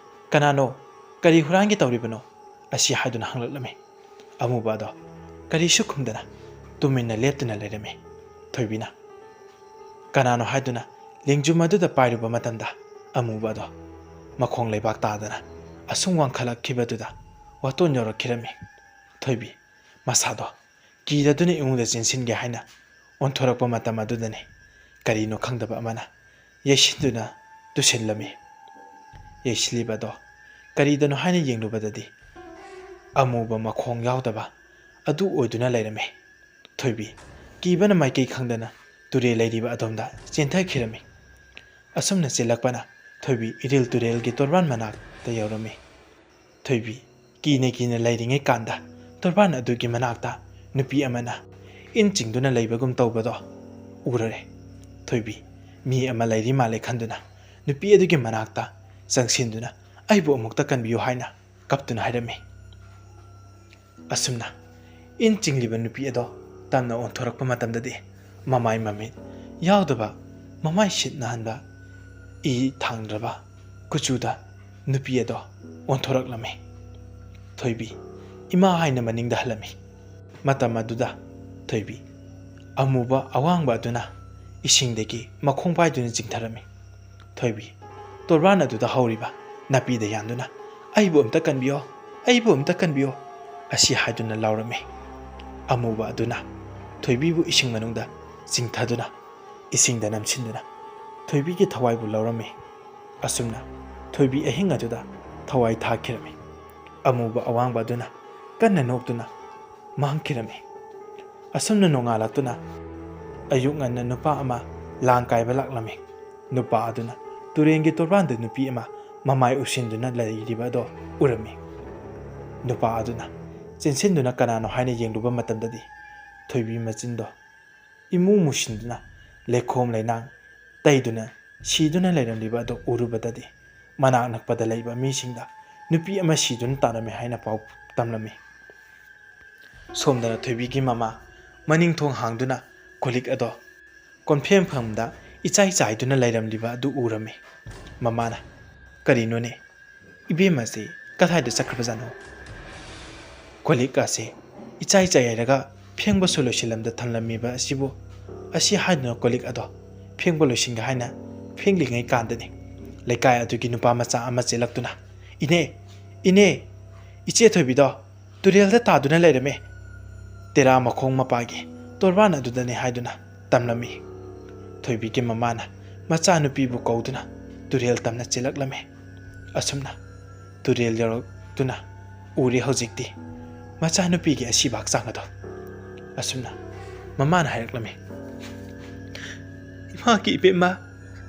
"ꯀꯅꯥꯅꯣ? ꯀꯔꯤ ꯍꯨꯔꯥꯟꯒꯦ ꯇꯧꯔꯤꯕꯅꯣ?" ꯑꯁꯤ ꯍꯥꯏꯗꯨꯅ ꯍꯪꯂꯛꯂꯝꯃꯤ꯫ ꯑꯃꯨꯕ ꯑꯗꯣ ꯀꯔꯤꯁꯨ ꯈꯨꯝꯗꯅ ꯇꯨꯃꯤꯟꯅ ꯂꯦꯞꯇꯨꯅ ꯂꯩꯔꯝꯃꯤ꯫ ꯊꯣꯏꯕꯤꯅ "ꯀꯅꯥꯅꯣ?" ꯍꯥꯏꯗꯨꯅ ꯂꯦꯡꯖꯨꯝ ꯑꯗꯨꯗ ꯄꯥꯏꯔꯨꯕ ꯃꯇꯝꯗ, ꯑꯃꯨꯕ ꯑꯗꯣ ꯃꯈꯣꯡ ꯂꯩꯕꯥꯛ ꯇꯥꯗꯅ ꯑꯁꯨꯝ ꯋꯥꯡꯈꯠꯂꯛꯈꯤꯕꯗꯨꯗ ꯋꯥꯇꯣꯟ ꯌꯧꯔꯛꯈꯤꯔꯝꯃꯤ꯫ ꯊꯣꯏꯕꯤ ꯃꯁꯥꯗꯣ ꯀꯤꯔꯗꯨꯅ ꯏꯃꯨꯡꯗ ꯆꯦꯟꯁꯤꯟꯒꯦ ꯍꯥꯏꯅ ꯑꯣꯟꯊꯣꯔꯛꯄ ꯃꯇꯝ ꯑꯗꯨꯗꯅꯤ ꯀꯔꯤꯅꯣ ꯈꯪꯗꯕ ꯑꯃꯅ ꯌꯩꯁꯤꯟꯗꯨꯅ ꯇꯨꯁꯤꯜꯂꯝꯃꯤ꯫ ꯌꯩꯁꯤꯜꯂꯤꯕ ꯑꯗꯣ ꯀꯔꯤꯗꯅꯣ ꯍꯥꯏꯅ ꯌꯦꯡꯂꯨꯕꯗꯗꯤ, ꯑꯃꯨꯕ ꯃꯈꯣꯡ ꯌꯥꯎꯗꯕ ꯑꯗꯨ ꯑꯣꯏꯗꯨꯅ ꯂꯩꯔꯝꯃꯤ꯫ ꯊꯣꯏꯕꯤ ꯀꯤꯕꯅ ꯃꯥꯏꯀꯩ ꯈꯪꯗꯅ ꯇꯨꯔꯦꯜ ꯂꯩꯔꯤꯕ ꯑꯗꯣꯝꯗ ꯆꯦꯟꯊꯈꯤꯔꯝꯃꯤ꯫ ꯑꯁꯨꯝꯅ ꯆꯦꯜꯂꯛꯄꯅ ꯊꯣꯏꯕꯤ ꯏꯔꯤꯜ ꯇꯨꯔꯦꯜꯒꯤ ꯇꯣꯔꯕꯥꯟ ꯃꯅꯥꯛꯇ ꯌꯧꯔꯝꯃꯤ꯫ ꯊꯣꯏꯕꯤ ꯀꯤꯅ ꯀꯤꯅ ꯂꯩꯔꯤꯉꯩ ꯀꯥꯟꯗ ꯇꯣꯔꯕꯥꯟ ꯑꯗꯨꯒꯤ ꯃꯅꯥꯛꯇ ꯅꯨꯄꯤ ꯑꯃꯅ ꯏꯟ ꯆꯤꯡꯗꯨꯅ ꯂꯩꯕꯒꯨꯝ ꯇꯧꯕꯗꯣ ꯎꯔꯔꯦ꯫ ꯊꯣꯏꯕꯤ ꯃꯤ ꯑꯃ ꯂꯩꯔꯤ ꯃꯥꯜꯂꯦ ꯈꯟꯗꯨꯅ ꯅꯨꯄꯤ ꯑꯗꯨꯒꯤ ꯃꯅꯥꯛꯇ ꯆꯪꯁꯤꯟꯗꯨꯅ "ꯑꯩꯕꯨ ꯑꯃꯨꯛꯇ ꯀꯟꯕꯤꯌꯨ" ꯍꯥꯏꯅ ꯀꯞꯇꯨꯅ ꯍꯥꯏꯔꯝꯃꯤ꯫ ꯑꯁꯨꯝꯅ ꯏꯟ ꯆꯤꯡꯂꯤꯕ ꯅꯨꯄꯤ ꯑꯗꯣ ꯇꯞꯅ ꯑꯣꯟꯊꯣꯔꯛꯄ ꯃꯇꯝꯗꯗꯤ ꯃꯃꯥꯏ ꯃꯃꯤꯠ ꯌꯥꯎꯗꯕ, ꯃꯃꯥꯏ ꯁꯤꯠ ꯅꯥꯟꯕ, ꯏ ꯊꯥꯡꯗ꯭ꯔꯕ ꯀꯨꯆꯨꯗ ꯅꯨꯄꯤ ꯑꯗꯣ ꯑꯣꯟꯊꯣꯔꯛꯂꯝꯃꯤ꯫ ꯊꯣꯏꯕꯤ, ꯏꯃꯥ ꯍꯥꯏꯅ ꯃꯅꯤꯡꯗ ꯍꯜꯂꯝꯃꯤ꯫ ꯃꯇꯝ ꯑꯗꯨꯗ ꯊꯣꯏꯕꯤ, ꯑꯃꯨꯕ ꯑꯋꯥꯡꯕ ꯑꯗꯨꯅ ꯏꯁꯤꯡꯗꯒꯤ ꯃꯈꯣꯡ ꯄꯥꯏꯗꯨꯅ ꯆꯤꯡꯊꯔꯝꯃꯤ꯫ ꯊꯣꯏꯕꯤ, ꯇꯣꯔꯕꯥꯟ ꯑꯗꯨꯗ ꯍꯧꯔꯤꯕ ꯅꯥꯄꯤꯗ ꯌꯥꯟꯗꯨꯅ, "ꯑꯩꯕꯨ ꯑꯝꯇ ꯀꯟꯕꯤꯌꯣ, ꯑꯩꯕꯨ ꯑꯝꯇ ꯀꯟꯕꯤꯌꯣ" ꯑꯁꯤ ꯍꯥꯏꯗꯨꯅ ꯂꯥꯎꯔꯝꯃꯤ꯫ ꯑꯃꯨꯕ ꯑꯗꯨꯅ ꯊꯣꯏꯕꯤꯕꯨ ꯏꯁꯤꯡ ꯃꯅꯨꯡꯗ ꯆꯤꯡꯊꯗꯨꯅ ꯏꯁꯤꯡꯗ ꯅꯝꯁꯤꯟꯗꯨꯅ ꯊꯣꯏꯕꯤꯒꯤ ꯊꯋꯥꯏꯕꯨ ꯂꯧꯔꯝꯃꯤ꯫ ꯑꯁꯨꯝꯅ ꯊꯣꯏꯕꯤ ꯑꯍꯤꯡ ꯑꯗꯨꯗ ꯊꯋꯥꯏ ꯊꯥꯈꯤꯔꯝꯃꯤ꯫ ꯑꯃꯨꯕ ꯑꯋꯥꯡꯕ ꯑꯗꯨꯅ ꯀꯟꯅ ꯅꯣꯛꯇꯨꯅ ꯃꯥꯡꯈꯤꯔꯝꯃꯤ꯫ ꯑꯁꯨꯝꯅ ꯅꯣꯡꯉꯥꯜꯂꯛꯇꯨꯅ ꯑꯌꯨꯛ ꯉꯟꯅ ꯅꯨꯄꯥ ꯑꯃ ꯂꯥꯡ ꯀꯥꯏꯕ ꯂꯥꯛꯂꯝꯃꯤ꯫ ꯅꯨꯄꯥ ꯑꯗꯨꯅ ꯇꯨꯔꯦꯟꯒꯤ ꯇꯣꯔꯕꯥꯟꯗ ꯅꯨꯄꯤ ꯑꯃ ꯃꯃꯥꯏ ꯎꯞꯁꯤꯟꯗꯨꯅ ꯂꯩꯔꯤꯕ ꯑꯗꯣ ꯎꯔꯝꯃꯤ꯫ ꯅꯨꯄꯥ ꯑꯗꯨꯅ ꯆꯦꯟꯁꯤꯟꯗꯨꯅ ꯀꯅꯥꯅꯣ ꯍꯥꯏꯅ ꯌꯦꯡꯂꯨꯕ ꯃꯇꯝꯗꯗꯤ ꯊꯣꯏꯕꯤ ꯃꯆꯤꯟꯗꯣ ꯏꯃꯨ ꯃꯨꯁꯤꯟꯗꯨꯅ ꯂꯩꯈꯣꯝ ꯂꯩꯅꯥꯡ ꯇꯩꯗꯨꯅ ꯁꯤꯗꯨꯅ ꯂꯩꯔꯝꯂꯤꯕ ꯑꯗꯨ ꯎꯔꯨꯕꯗꯗꯤ ꯃꯅꯥꯛ ꯅꯛꯄꯗ ꯂꯩꯕ ꯃꯤꯁꯤꯡꯗ ꯅꯨꯄꯤ ꯑꯃ ꯁꯤꯗꯨꯅ ꯇꯥꯔꯝꯃꯤ ꯍꯥꯏꯅ ꯄꯥꯎ ꯇꯝꯂꯝꯃꯤ꯫ ꯁꯣꯝꯗꯅ ꯊꯣꯏꯕꯤꯒꯤ ꯃꯃꯥ ꯃꯅꯤꯡ ꯊꯣꯡ ꯍꯥꯡꯗꯨꯅ ꯀꯣꯂꯤꯛ ꯑꯗꯣ ꯀꯣꯟꯐꯦꯡꯐꯝꯗ ꯏꯆꯥꯏ ꯆꯥꯏꯗꯨꯅ ꯂꯩꯔꯝꯂꯤꯕ ꯑꯗꯨ ꯎꯔꯝꯃꯤ꯫ ꯃꯃꯥꯅ, "ꯀꯔꯤꯅꯣꯅꯦ? ꯏꯕꯦꯝꯃꯁꯤ ꯀꯗꯥꯏꯗ ꯆꯠꯈ꯭ꯔꯕꯖꯥꯠꯅꯣ? ꯀꯣꯂꯤꯛ ꯑꯁꯤ ꯏꯆꯥꯏ ꯆꯥꯏꯔꯒ ꯐꯦꯡꯕꯁꯨ ꯂꯣꯏꯁꯤꯜꯂꯝꯗ ꯊꯝꯂꯝꯃꯤꯕ ꯑꯁꯤꯕꯨ?" ꯑꯁꯤ ꯍꯥꯏꯗꯨꯅ ꯀꯣꯂꯤꯛ ꯑꯗꯣ ꯐꯦꯡꯕ ꯂꯣꯏꯁꯤꯟꯒꯦ ꯍꯥꯏꯅ ꯐꯦꯡꯂꯤꯉꯩ ꯀꯥꯟꯗꯅꯤ ꯂꯩꯀꯥꯏ ꯑꯗꯨꯒꯤ ꯅꯨꯄꯥ ꯃꯆꯥ ꯑꯃ ꯆꯦꯜꯂꯛꯇꯨꯅ, "ꯏꯅꯦ, ꯏꯅꯦ, ꯏꯆꯦ ꯊꯣꯏꯕꯤꯗꯣ ꯇꯨꯔꯦꯜꯗ ꯇꯥꯗꯨꯅ ꯂꯩꯔꯝꯃꯦ꯫ ꯇꯦꯔꯥ ꯃꯈꯣꯡ ꯃꯄꯥꯒꯤ ꯇꯣꯔꯕꯥꯟ ꯑꯗꯨꯗꯅꯤ" ꯍꯥꯏꯗꯨꯅ ꯇꯝꯂꯝꯃꯤ꯫ ꯊꯣꯏꯕꯤꯒꯤ ꯃꯃꯥꯅ ꯃꯆꯥꯅꯨꯄꯤꯕꯨ ꯀꯧꯗꯨꯅ ꯇꯨꯔꯦꯜ ꯇꯝꯅ ꯆꯦꯜꯂꯛꯂꯝꯃꯤ꯫ ꯑꯁꯨꯝꯅ ꯇꯨꯔꯦꯜ ꯌꯧꯔꯛꯇꯨꯅ ꯎꯔꯦ ꯍꯧꯖꯤꯛꯇꯤ ꯃꯆꯥꯅꯨꯄꯤꯒꯤ ꯑꯁꯤꯕ ꯍꯛꯆꯥꯡ ꯑꯗꯣ꯫ ꯑꯁꯨꯝꯅ ꯃꯃꯥꯅ ꯍꯥꯏꯔꯛꯂꯝꯃꯤ, "ꯏꯃꯥꯒꯤ ꯏꯕꯦꯝꯃ,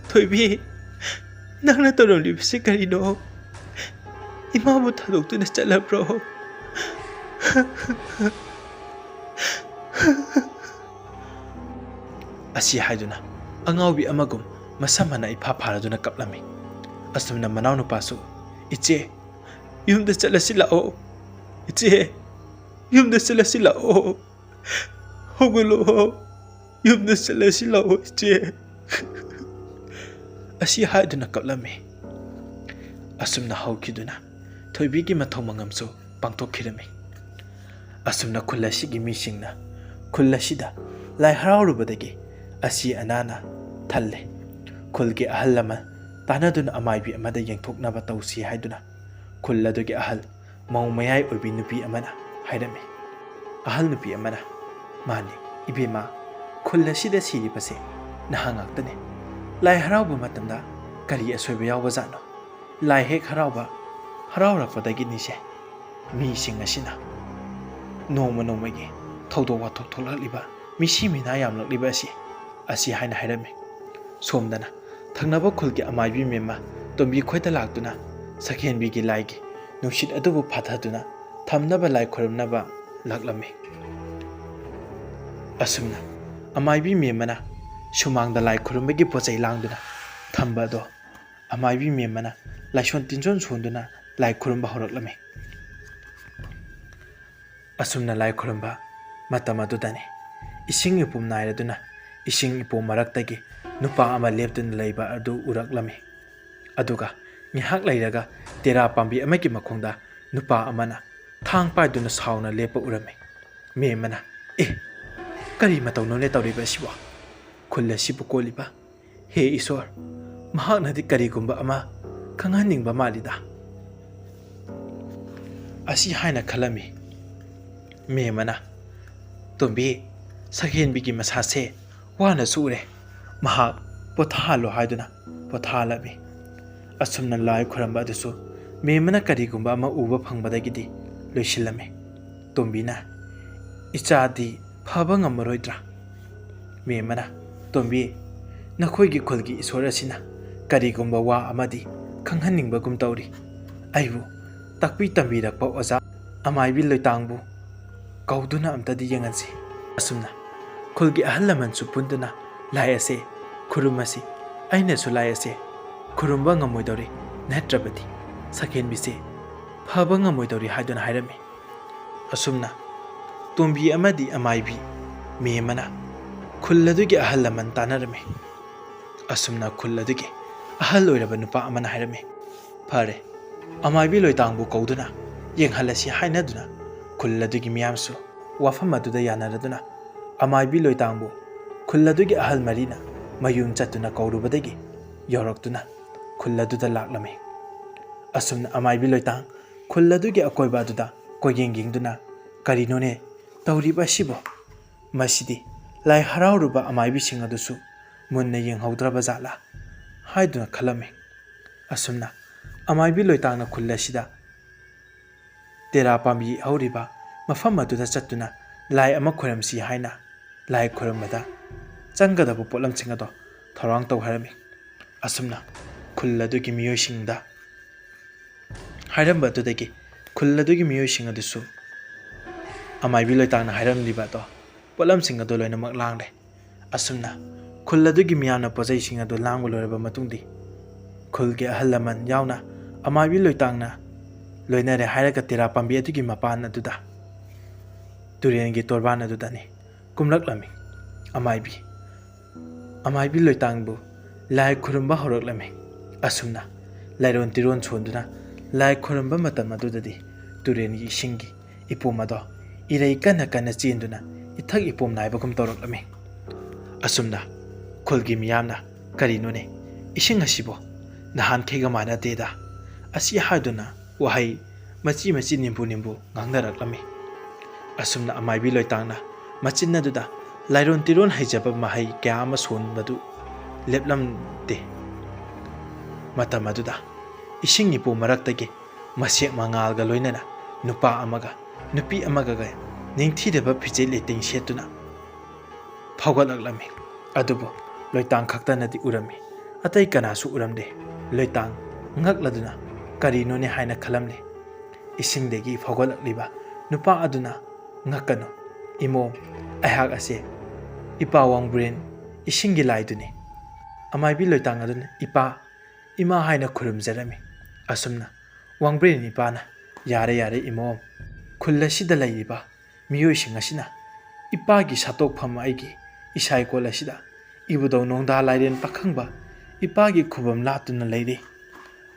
ꯊꯣꯏꯕꯤ, ꯅꯪꯅ ꯇꯧꯔꯝꯂꯤꯕꯁꯤ ꯀꯔꯤꯅꯣ? ꯏꯃꯥꯕꯨ ꯊꯥꯗꯣꯛꯇꯨꯅ ꯆꯠꯂꯕ꯭ꯔꯣ?" ꯑꯁꯤ ꯍꯥꯏꯗꯨꯅ ꯑꯉꯥꯎꯕꯤ ꯑꯃꯒꯨꯝ ꯃꯁꯝ ꯃꯅꯥ ꯏꯐꯥ ꯐꯥꯔꯗꯨꯅ ꯀꯞꯂꯝꯃꯤ꯫ ꯑꯁꯨꯝꯅ ꯃꯅꯥꯎꯅꯨꯄꯥꯁꯨ, "ꯏꯆꯦ, ꯌꯨꯝꯗ ꯆꯠꯂꯁꯤ ꯂꯥꯛꯑꯣ꯫ ꯏꯆꯦ, ꯌꯨꯝꯗ ꯆꯠꯂꯁꯤ ꯂꯥꯛꯑꯣ꯫ ꯍꯧꯒꯠꯂꯛꯑꯣ꯫ ꯌꯨꯝꯗ ꯆꯠꯂꯁꯤ ꯂꯥꯛꯑꯣ ꯏꯆꯦ꯫ ꯑꯁꯤ ꯍꯥꯏꯗꯨꯅ ꯀꯞꯂꯝꯃꯤ꯫ ꯑꯁꯨꯝꯅ ꯍꯧꯈꯤꯗꯨꯅ ꯊꯣꯏꯕꯤꯒꯤ ꯃꯊꯧ ꯃꯉꯝꯁꯨ ꯄꯥꯡꯊꯣꯛꯈꯤꯔꯝꯃꯤ꯫ ꯑꯁꯨꯝꯅ ꯈꯨꯜ ꯑꯁꯤꯒꯤ ꯃꯤꯁꯤꯡꯅ ꯈꯨꯜ ꯑꯁꯤꯗ ꯂꯥꯏ ꯍꯔꯥꯎꯔꯨꯕꯗꯒꯤ ꯑꯁꯤ ꯑꯅꯥꯅ ꯊꯜꯂꯦ꯫ ꯈꯨꯜꯒꯤ ꯑꯍꯜ ꯂꯃꯟ ꯇꯥꯟꯅꯗꯨꯅ ꯑꯃꯥꯏꯕꯤ ꯑꯃꯗ ꯌꯦꯡꯊꯣꯛꯅꯕ ꯇꯧꯁꯤ ꯍꯥꯏꯗꯨꯅ ꯈꯨꯜ ꯑꯗꯨꯒꯤ ꯑꯍꯜ ꯃꯧ ꯃꯌꯥꯏ ꯑꯣꯏꯕꯤ ꯅꯨꯄꯤ ꯑꯃꯅ ꯍꯥꯏꯔꯝꯃꯤ꯫ ꯑꯍꯜ ꯅꯨꯄꯤ ꯑꯃꯅ, "ꯃꯥꯅꯤ, ꯏꯕꯦꯝꯃ, ꯈꯨꯜ ꯑꯁꯤꯗ ꯁꯤꯔꯤꯕꯁꯦ ꯅꯍꯥ ꯉꯥꯛꯇꯅꯤ꯫ ꯂꯥꯏ ꯍꯔꯥꯎꯕ ꯃꯇꯝꯗ ꯀꯔꯤ ꯑꯁꯣꯏꯕ ꯌꯥꯎꯕꯖꯥꯠꯅꯣ? ꯂꯥꯏ ꯍꯦꯛ ꯍꯔꯥꯎꯕ, ꯍꯔꯥꯎꯔꯛꯄꯗꯒꯤꯅꯤꯁꯦ ꯃꯤꯁꯤꯡ ꯑꯁꯤꯅ ꯅꯣꯡꯃ ꯅꯣꯡꯃꯒꯤ ꯊꯧꯗꯣꯛ ꯋꯥꯊꯣꯛ ꯊꯣꯛꯂꯛꯂꯤꯕ, ꯃꯤꯁꯤ ꯃꯤꯅꯥ ꯌꯥꯝꯂꯛꯂꯤꯕ ꯑꯁꯤ", ꯑꯁꯤ ꯍꯥꯏꯅ ꯍꯥꯏꯔꯝꯃꯤ꯫ ꯁꯣꯝꯗꯅ ꯊꯪꯅꯕ ꯈꯨꯜꯒꯤ ꯑꯃꯥꯏꯕꯤ ꯃꯦꯝꯃ ꯇꯣꯝꯕꯤ ꯈꯣꯏꯗ ꯂꯥꯛꯇꯨꯅ ꯁꯛꯍꯦꯟꯕꯤꯒꯤ ꯂꯥꯏꯒꯤ ꯅꯨꯡꯁꯤꯠ ꯑꯗꯨꯕꯨ ꯐꯥꯊꯗꯨꯅ ꯊꯝꯅꯕ ꯂꯥꯏ ꯈꯨꯔꯨꯝꯅꯕ ꯂꯥꯛꯂꯝꯃꯤ꯫ ꯑꯁꯨꯝꯅ ꯑꯃꯥꯏꯕꯤ ꯃꯦꯝꯃꯅ ꯁꯨꯃꯥꯡꯗ ꯂꯥꯏ ꯈꯨꯔꯨꯝꯕꯒꯤ ꯄꯣꯠ ꯆꯩ ꯂꯥꯡꯗꯨꯅ ꯊꯝꯕ ꯑꯗꯣ ꯑꯃꯥꯏꯕꯤ ꯃꯦꯝꯃꯅ ꯂꯥꯏꯁꯣꯟ ꯇꯤꯟꯖꯣꯟ ꯁꯣꯟꯗꯨꯅ ꯂꯥꯏ ꯈꯨꯔꯨꯝꯕ ꯍꯧꯔꯛꯂꯝꯃꯤ꯫ ꯑꯁꯨꯝꯅ ꯂꯥꯏ ꯈꯨꯔꯨꯝꯕ ꯃꯇꯝ ꯑꯗꯨꯗꯅꯤ ꯏꯁꯤꯡ ꯏꯄꯨꯝ ꯅꯥꯏꯔꯗꯨꯅ ꯏꯁꯤꯡ ꯏꯄꯨꯝ ꯃꯔꯛꯇꯒꯤ ꯅꯨꯄꯥ ꯑꯃ ꯂꯦꯞꯇꯨꯅ ꯂꯩꯕ ꯑꯗꯨ ꯎꯔꯛꯂꯝꯃꯤ꯫ ꯑꯗꯨꯒ ꯉꯥꯏꯍꯥꯛ ꯂꯩꯔꯒ ꯇꯦꯔꯥ ꯄꯥꯝꯕꯤ ꯑꯃꯒꯤ ꯃꯈꯣꯡꯗ ꯅꯨꯄꯥ ꯑꯃꯅ ꯊꯥꯡ ꯄꯥꯏꯗꯨꯅ ꯁꯥꯎꯅ ꯂꯦꯞꯄ ꯎꯔꯝꯃꯤ꯫ ꯃꯦꯝꯃꯅ, "ꯑꯦ, ꯀꯔꯤ ꯃꯇꯧꯅꯣꯅꯦ ꯇꯧꯔꯤꯕ ꯑꯁꯤꯕꯣ? ꯈꯨꯜ ꯑꯁꯤꯕꯨ ꯀꯣꯜꯂꯤꯕ? ꯍꯦ ꯏꯁꯣꯔ, ꯃꯍꯥꯛꯅꯗꯤ ꯀꯔꯤꯒꯨꯝꯕ ꯑꯃ ꯈꯪꯍꯟꯅꯤꯡꯕ ꯃꯥꯜꯂꯤꯗ", ꯑꯁꯤ ꯍꯥꯏꯅ ꯈꯜꯂꯝꯃꯤ꯫ ꯃꯦꯝꯃꯅ, "ꯇꯣꯝꯕꯤ, ꯁꯛꯍꯦꯟꯕꯤꯒꯤ ꯃꯁꯥꯁꯦ ꯋꯥꯅꯁꯨ ꯎꯔꯦ, ꯃꯍꯥꯛ ꯄꯣꯊꯥꯍꯜꯂꯣ" ꯍꯥꯏꯗꯨꯅ ꯄꯣꯊꯥꯍꯜꯂꯝꯃꯤ꯫ ꯑꯁꯨꯝꯅ ꯂꯥꯏ ꯈꯨꯔꯝꯕ ꯑꯗꯨꯁꯨ ꯃꯦꯝꯃꯅ ꯀꯔꯤꯒꯨꯝꯕ ꯑꯃ ꯎꯕ ꯐꯪꯕꯗꯒꯤꯗꯤ ꯂꯣꯏꯁꯤꯜꯂꯝꯃꯤ꯫ ꯇꯣꯝꯕꯤꯅ, "ꯏꯆꯥꯗꯤ ꯐꯕ ꯉꯝꯃꯔꯣꯏꯗ꯭ꯔꯥ?" ꯃꯦꯝꯃꯅ, "ꯇꯣꯝꯕꯤ, ꯅꯈꯣꯏꯒꯤ ꯈꯨꯜꯒꯤ ꯏꯁꯣꯔ ꯑꯁꯤꯅ ꯀꯔꯤꯒꯨꯝꯕ ꯋꯥ ꯑꯃꯗꯤ ꯈꯪꯍꯟꯅꯤꯡꯕꯒꯨꯝ ꯇꯧꯔꯤ꯫ ꯑꯩꯕꯨ ꯇꯥꯛꯄꯤ ꯇꯝꯕꯤꯔꯛꯄ ꯑꯣꯖꯥ ꯑꯃꯥꯏꯕꯤ ꯂꯣꯏꯇꯥꯡꯕꯨ ꯀꯧꯗꯨꯅ ꯑꯝꯇꯗꯤ ꯌꯦꯡꯍꯟꯁꯤ꯫ ꯑꯁꯨꯝꯅ ꯈꯨꯜꯒꯤ ꯑꯍꯜ ꯂꯃꯟꯁꯨ ꯄꯨꯟꯗꯨꯅ ꯂꯥꯏ ꯑꯁꯦ ꯈꯨꯔꯨꯝꯃꯁꯤ꯫ ꯑꯩꯅꯁꯨ ꯂꯥꯏ ꯑꯁꯦ ꯈꯨꯔꯨꯝꯕ ꯉꯝꯃꯣꯏꯗꯧꯔꯤ, ꯅꯠꯇ꯭ꯔꯕꯗꯤ ꯁꯛꯍꯦꯟꯕꯤꯁꯦ ꯐꯕ ꯉꯝꯃꯣꯏꯗꯧꯔꯤ" ꯍꯥꯏꯗꯨꯅ ꯍꯥꯏꯔꯝꯃꯤ꯫ ꯑꯁꯨꯝꯅ ꯇꯣꯝꯕꯤ ꯑꯃꯗꯤ ꯑꯃꯥꯏꯕꯤ ꯃꯦꯝꯃꯅ ꯈꯨꯜ ꯑꯗꯨꯒꯤ ꯑꯍꯜ ꯂꯃꯟ ꯇꯥꯟꯅꯔꯝꯃꯤ꯫ ꯑꯁꯨꯝꯅ ꯈꯨꯜ ꯑꯗꯨꯒꯤ ꯑꯍꯜ ꯑꯣꯏꯔꯕ ꯅꯨꯄꯥ ꯑꯃꯅ ꯍꯥꯏꯔꯝꯃꯤ, "ꯐꯔꯦ, ꯑꯃꯥꯏꯕꯤ ꯂꯣꯏꯇꯥꯡꯕꯨ ꯀꯧꯗꯨꯅ ꯌꯦꯡꯍꯜꯂꯁꯤ" ꯍꯥꯏꯅꯗꯨꯅ ꯈꯨꯜ ꯑꯗꯨꯒꯤ ꯃꯤꯌꯥꯝꯁꯨ ꯋꯥꯐꯝ ꯑꯗꯨꯗ ꯌꯥꯅꯔꯗꯨꯅ ꯑꯃꯥꯏꯕꯤ ꯂꯣꯏꯇꯥꯡꯕꯨ ꯈꯨꯜ ꯑꯗꯨꯒꯤ ꯑꯍꯜ ꯃꯔꯤꯅ ꯃꯌꯨꯝ ꯆꯠꯇꯨꯅ ꯀꯧꯔꯨꯕꯗꯒꯤ ꯌꯧꯔꯛꯇꯨꯅ ꯈꯨꯜ ꯑꯗꯨꯗ ꯂꯥꯛꯂꯝꯃꯤ꯫ ꯑꯁꯨꯝꯅ ꯑꯃꯥꯏꯕꯤ ꯂꯣꯏꯇꯥꯡ ꯈꯨꯜ ꯑꯗꯨꯒꯤ ꯑꯀꯣꯏꯕ ꯑꯗꯨꯗ ꯀꯣꯏꯌꯦꯡ ꯌꯦꯡꯗꯨꯅ, "ꯀꯔꯤꯅꯣꯅꯦ ꯇꯧꯔꯤꯕ ꯑꯁꯤꯕꯣ? ꯃꯁꯤꯗꯤ ꯂꯥꯏ ꯍꯔꯥꯎꯔꯨꯕ ꯑꯃꯥꯏꯕꯤꯁꯤꯡ ꯑꯗꯨꯁꯨ ꯃꯨꯟꯅ ꯌꯦꯡꯍꯧꯗ꯭ꯔꯕ ꯖꯥꯠꯂꯥ?" ꯍꯥꯏꯗꯨꯅ ꯈꯜꯂꯝꯃꯤ꯫ ꯑꯁꯨꯝꯅ ꯑꯃꯥꯏꯕꯤ ꯂꯣꯏꯇꯥꯡꯅ ꯈꯨꯜ ꯑꯁꯤꯗ ꯇꯦꯔꯥ ꯄꯥꯝꯕꯤ ꯍꯧꯔꯤꯕ ꯃꯐꯝ ꯑꯗꯨꯗ ꯆꯠꯇꯨꯅ ꯂꯥꯏ ꯑꯃ ꯈꯣꯏꯔꯝꯁꯤ ꯍꯥꯏꯅ ꯂꯥꯏ ꯈꯣꯏꯔꯝꯕꯗ ꯆꯪꯒꯗꯕ ꯄꯣꯠꯂꯝꯁꯤꯡ ꯑꯗꯣ ꯊꯧꯔꯥꯡ ꯇꯧ ꯍꯥꯏꯔꯝꯃꯤ꯫ ꯑꯁꯨꯝꯅ ꯈꯨꯜ ꯑꯗꯨꯒꯤ ꯃꯤꯑꯣꯏꯁꯤꯡꯗ ꯍꯥꯏꯔꯝꯕ ꯑꯗꯨꯗꯒꯤ ꯈꯨꯜ ꯑꯗꯨꯒꯤ ꯃꯤꯑꯣꯏꯁꯤꯡ ꯑꯗꯨꯁꯨ ꯑꯃꯥꯏꯕꯤ ꯂꯣꯏꯇꯥꯡꯅ ꯍꯥꯏꯔꯝꯂꯤꯕ ꯑꯗꯣ ꯄꯣꯠꯂꯝꯁꯤꯡ ꯑꯗꯨ ꯂꯣꯏꯅꯃꯛ ꯂꯥꯡꯂꯦ꯫ ꯑꯁꯨꯝꯅ ꯈꯨꯜ ꯑꯗꯨꯒꯤ ꯃꯤꯌꯥꯝꯅ ꯄꯣꯠꯆꯩꯁꯤꯡ ꯑꯗꯨ ꯂꯥꯡꯕ ꯂꯣꯏꯔꯕ ꯃꯇꯨꯡꯗꯤ ꯈꯨꯜꯒꯤ ꯑꯍꯜ ꯂꯃꯟ ꯌꯥꯎꯅ ꯑꯃꯥꯏꯕꯤ ꯂꯣꯏꯇꯥꯡꯅ ꯂꯣꯏꯅꯔꯦ ꯍꯥꯏꯔꯒ ꯇꯦꯔꯥ ꯄꯥꯝꯕꯤ ꯑꯗꯨꯒꯤ ꯃꯄꯥꯟ ꯑꯗꯨꯗ ꯇꯨꯔꯦꯟꯒꯤ ꯇꯣꯔꯕꯥꯟ ꯑꯗꯨꯗꯅꯤ ꯀꯨꯝꯂꯛꯂꯝꯃꯤ꯫ ꯑꯃꯥꯏꯕꯤ ꯑꯃꯥꯏꯕꯤ ꯂꯣꯏꯇꯥꯡꯕꯨ ꯂꯥꯏ ꯈꯨꯔꯨꯝꯕ ꯍꯧꯔꯛꯂꯝꯃꯤ꯫ ꯑꯁꯨꯝꯅ ꯂꯥꯏꯔꯣꯟ ꯇꯤꯔꯣꯟ ꯁꯣꯟꯗꯨꯅ ꯂꯥꯏ ꯈꯨꯔꯨꯝꯕ ꯃꯇꯝ ꯑꯗꯨꯗꯗꯤ ꯇꯨꯔꯦꯟꯒꯤ ꯏꯁꯤꯡꯒꯤ ꯏꯄꯣꯝ ꯑꯗꯣ ꯏꯔꯩ ꯀꯟꯅ ꯀꯟꯅ ꯆꯦꯟꯗꯨꯅ ꯏꯊꯛ ꯏꯄꯣꯝ ꯅꯥꯏꯕꯒꯨꯝ ꯇꯧꯔꯛꯂꯝꯃꯤ꯫ ꯑꯁꯨꯝꯅ ꯈꯨꯜꯒꯤ ꯃꯤꯌꯥꯝꯅ, "ꯀꯔꯤꯅꯣꯅꯦ, ꯏꯁꯤꯡ ꯑꯁꯤꯕꯨ ꯅꯍꯥꯟꯈꯩꯒ ꯃꯥꯟꯅꯗꯦꯗ" ꯑꯁꯤ ꯍꯥꯏꯗꯨꯅ ꯋꯥꯍꯩ ꯃꯆꯤ ꯃꯆꯤ ꯅꯤꯝꯕꯨ ꯅꯤꯝꯕꯨ ꯉꯥꯡꯅꯔꯛꯂꯝꯃꯤ꯫ ꯑꯁꯨꯝꯅ ꯑꯃꯥꯏꯕꯤ ꯂꯣꯏꯇꯥꯡꯅ ꯃꯆꯤꯟ ꯑꯗꯨꯗ ꯂꯥꯏꯔꯣꯟ ꯇꯤꯔꯣꯟ ꯍꯩꯖꯕ ꯃꯍꯩ ꯀꯌꯥ ꯑꯃ ꯁꯣꯟꯕꯗꯨ ꯂꯦꯞꯂꯝꯗꯦ꯫ ꯃꯇꯝ ꯑꯗꯨꯗ ꯏꯁꯤꯡ ꯏꯄꯣꯝ ꯃꯔꯛꯇꯒꯤ ꯃꯁꯦꯛ ꯃꯉꯥꯜꯒ ꯂꯣꯏꯅꯅ ꯅꯨꯄꯥ ꯑꯃꯒ ꯅꯨꯄꯤ ꯑꯃꯒ ꯅꯤꯡꯊꯤꯔꯕ ꯐꯤꯖꯦꯠ ꯂꯩꯇꯦꯡ ꯁꯦꯠꯇꯨꯅ ꯐꯥꯎꯒꯠꯂꯛꯂꯝꯃꯤ꯫ ꯑꯗꯨꯕꯨ ꯂꯣꯏꯇꯥꯡ ꯈꯛꯇꯅꯗꯤ ꯎꯔꯝꯃꯤ꯫ ꯑꯇꯩ ꯀꯅꯥꯁꯨ ꯎꯔꯝꯗꯦ꯫ ꯂꯣꯏꯇꯥꯡ ꯉꯛꯂꯗꯨꯅ ꯀꯔꯤꯅꯣꯅꯦ ꯍꯥꯏꯅ ꯈꯜꯂꯝꯂꯤ꯫ ꯏꯁꯤꯡꯗꯒꯤ ꯐꯥꯎꯒꯠꯂꯛꯂꯤꯕ ꯅꯨꯄꯥ ꯑꯗꯨꯅ, "ꯉꯛꯀꯅꯨ, ꯏꯃꯣꯝ, ꯑꯩꯍꯥꯛ ꯑꯁꯦ ꯏꯄꯥ ꯋꯥꯡꯕ꯭ꯔꯦꯟ ꯏꯁꯤꯡꯒꯤ ꯂꯥꯏꯗꯨꯅꯤ"꯫ ꯑꯃꯥꯏꯕꯤ ꯂꯣꯏꯇꯥꯡ ꯑꯗꯨꯅ "ꯏꯄꯥ, ꯏꯃꯥ" ꯍꯥꯏꯅ ꯈꯨꯔꯨꯝꯖꯔꯝꯃꯤ꯫ ꯑꯁꯨꯝꯅ ꯋꯥꯡꯕ꯭ꯔꯦꯟ ꯏꯄꯥꯅ, "ꯌꯥꯔꯦ, ꯌꯥꯔꯦ ꯏꯃꯣꯝ, ꯈꯨꯜ ꯑꯁꯤꯗ ꯂꯩꯔꯤꯕ ꯃꯤꯑꯣꯏꯁꯤꯡ ꯑꯁꯤꯅ ꯏꯄꯥꯒꯤ ꯁꯥꯠꯇꯣꯛꯐꯝ ꯑꯩꯒꯤ ꯏꯁꯥ ꯏꯀꯣꯜ ꯑꯁꯤꯗ ꯏꯕꯨꯙꯧ ꯅꯣꯡꯗꯥ ꯂꯥꯏꯔꯦꯟ ꯄꯥꯈꯪꯕ ꯏꯄꯥꯒꯤ ꯈꯨꯕꯝ ꯂꯥꯠꯇꯨꯅ ꯂꯩꯔꯤ꯫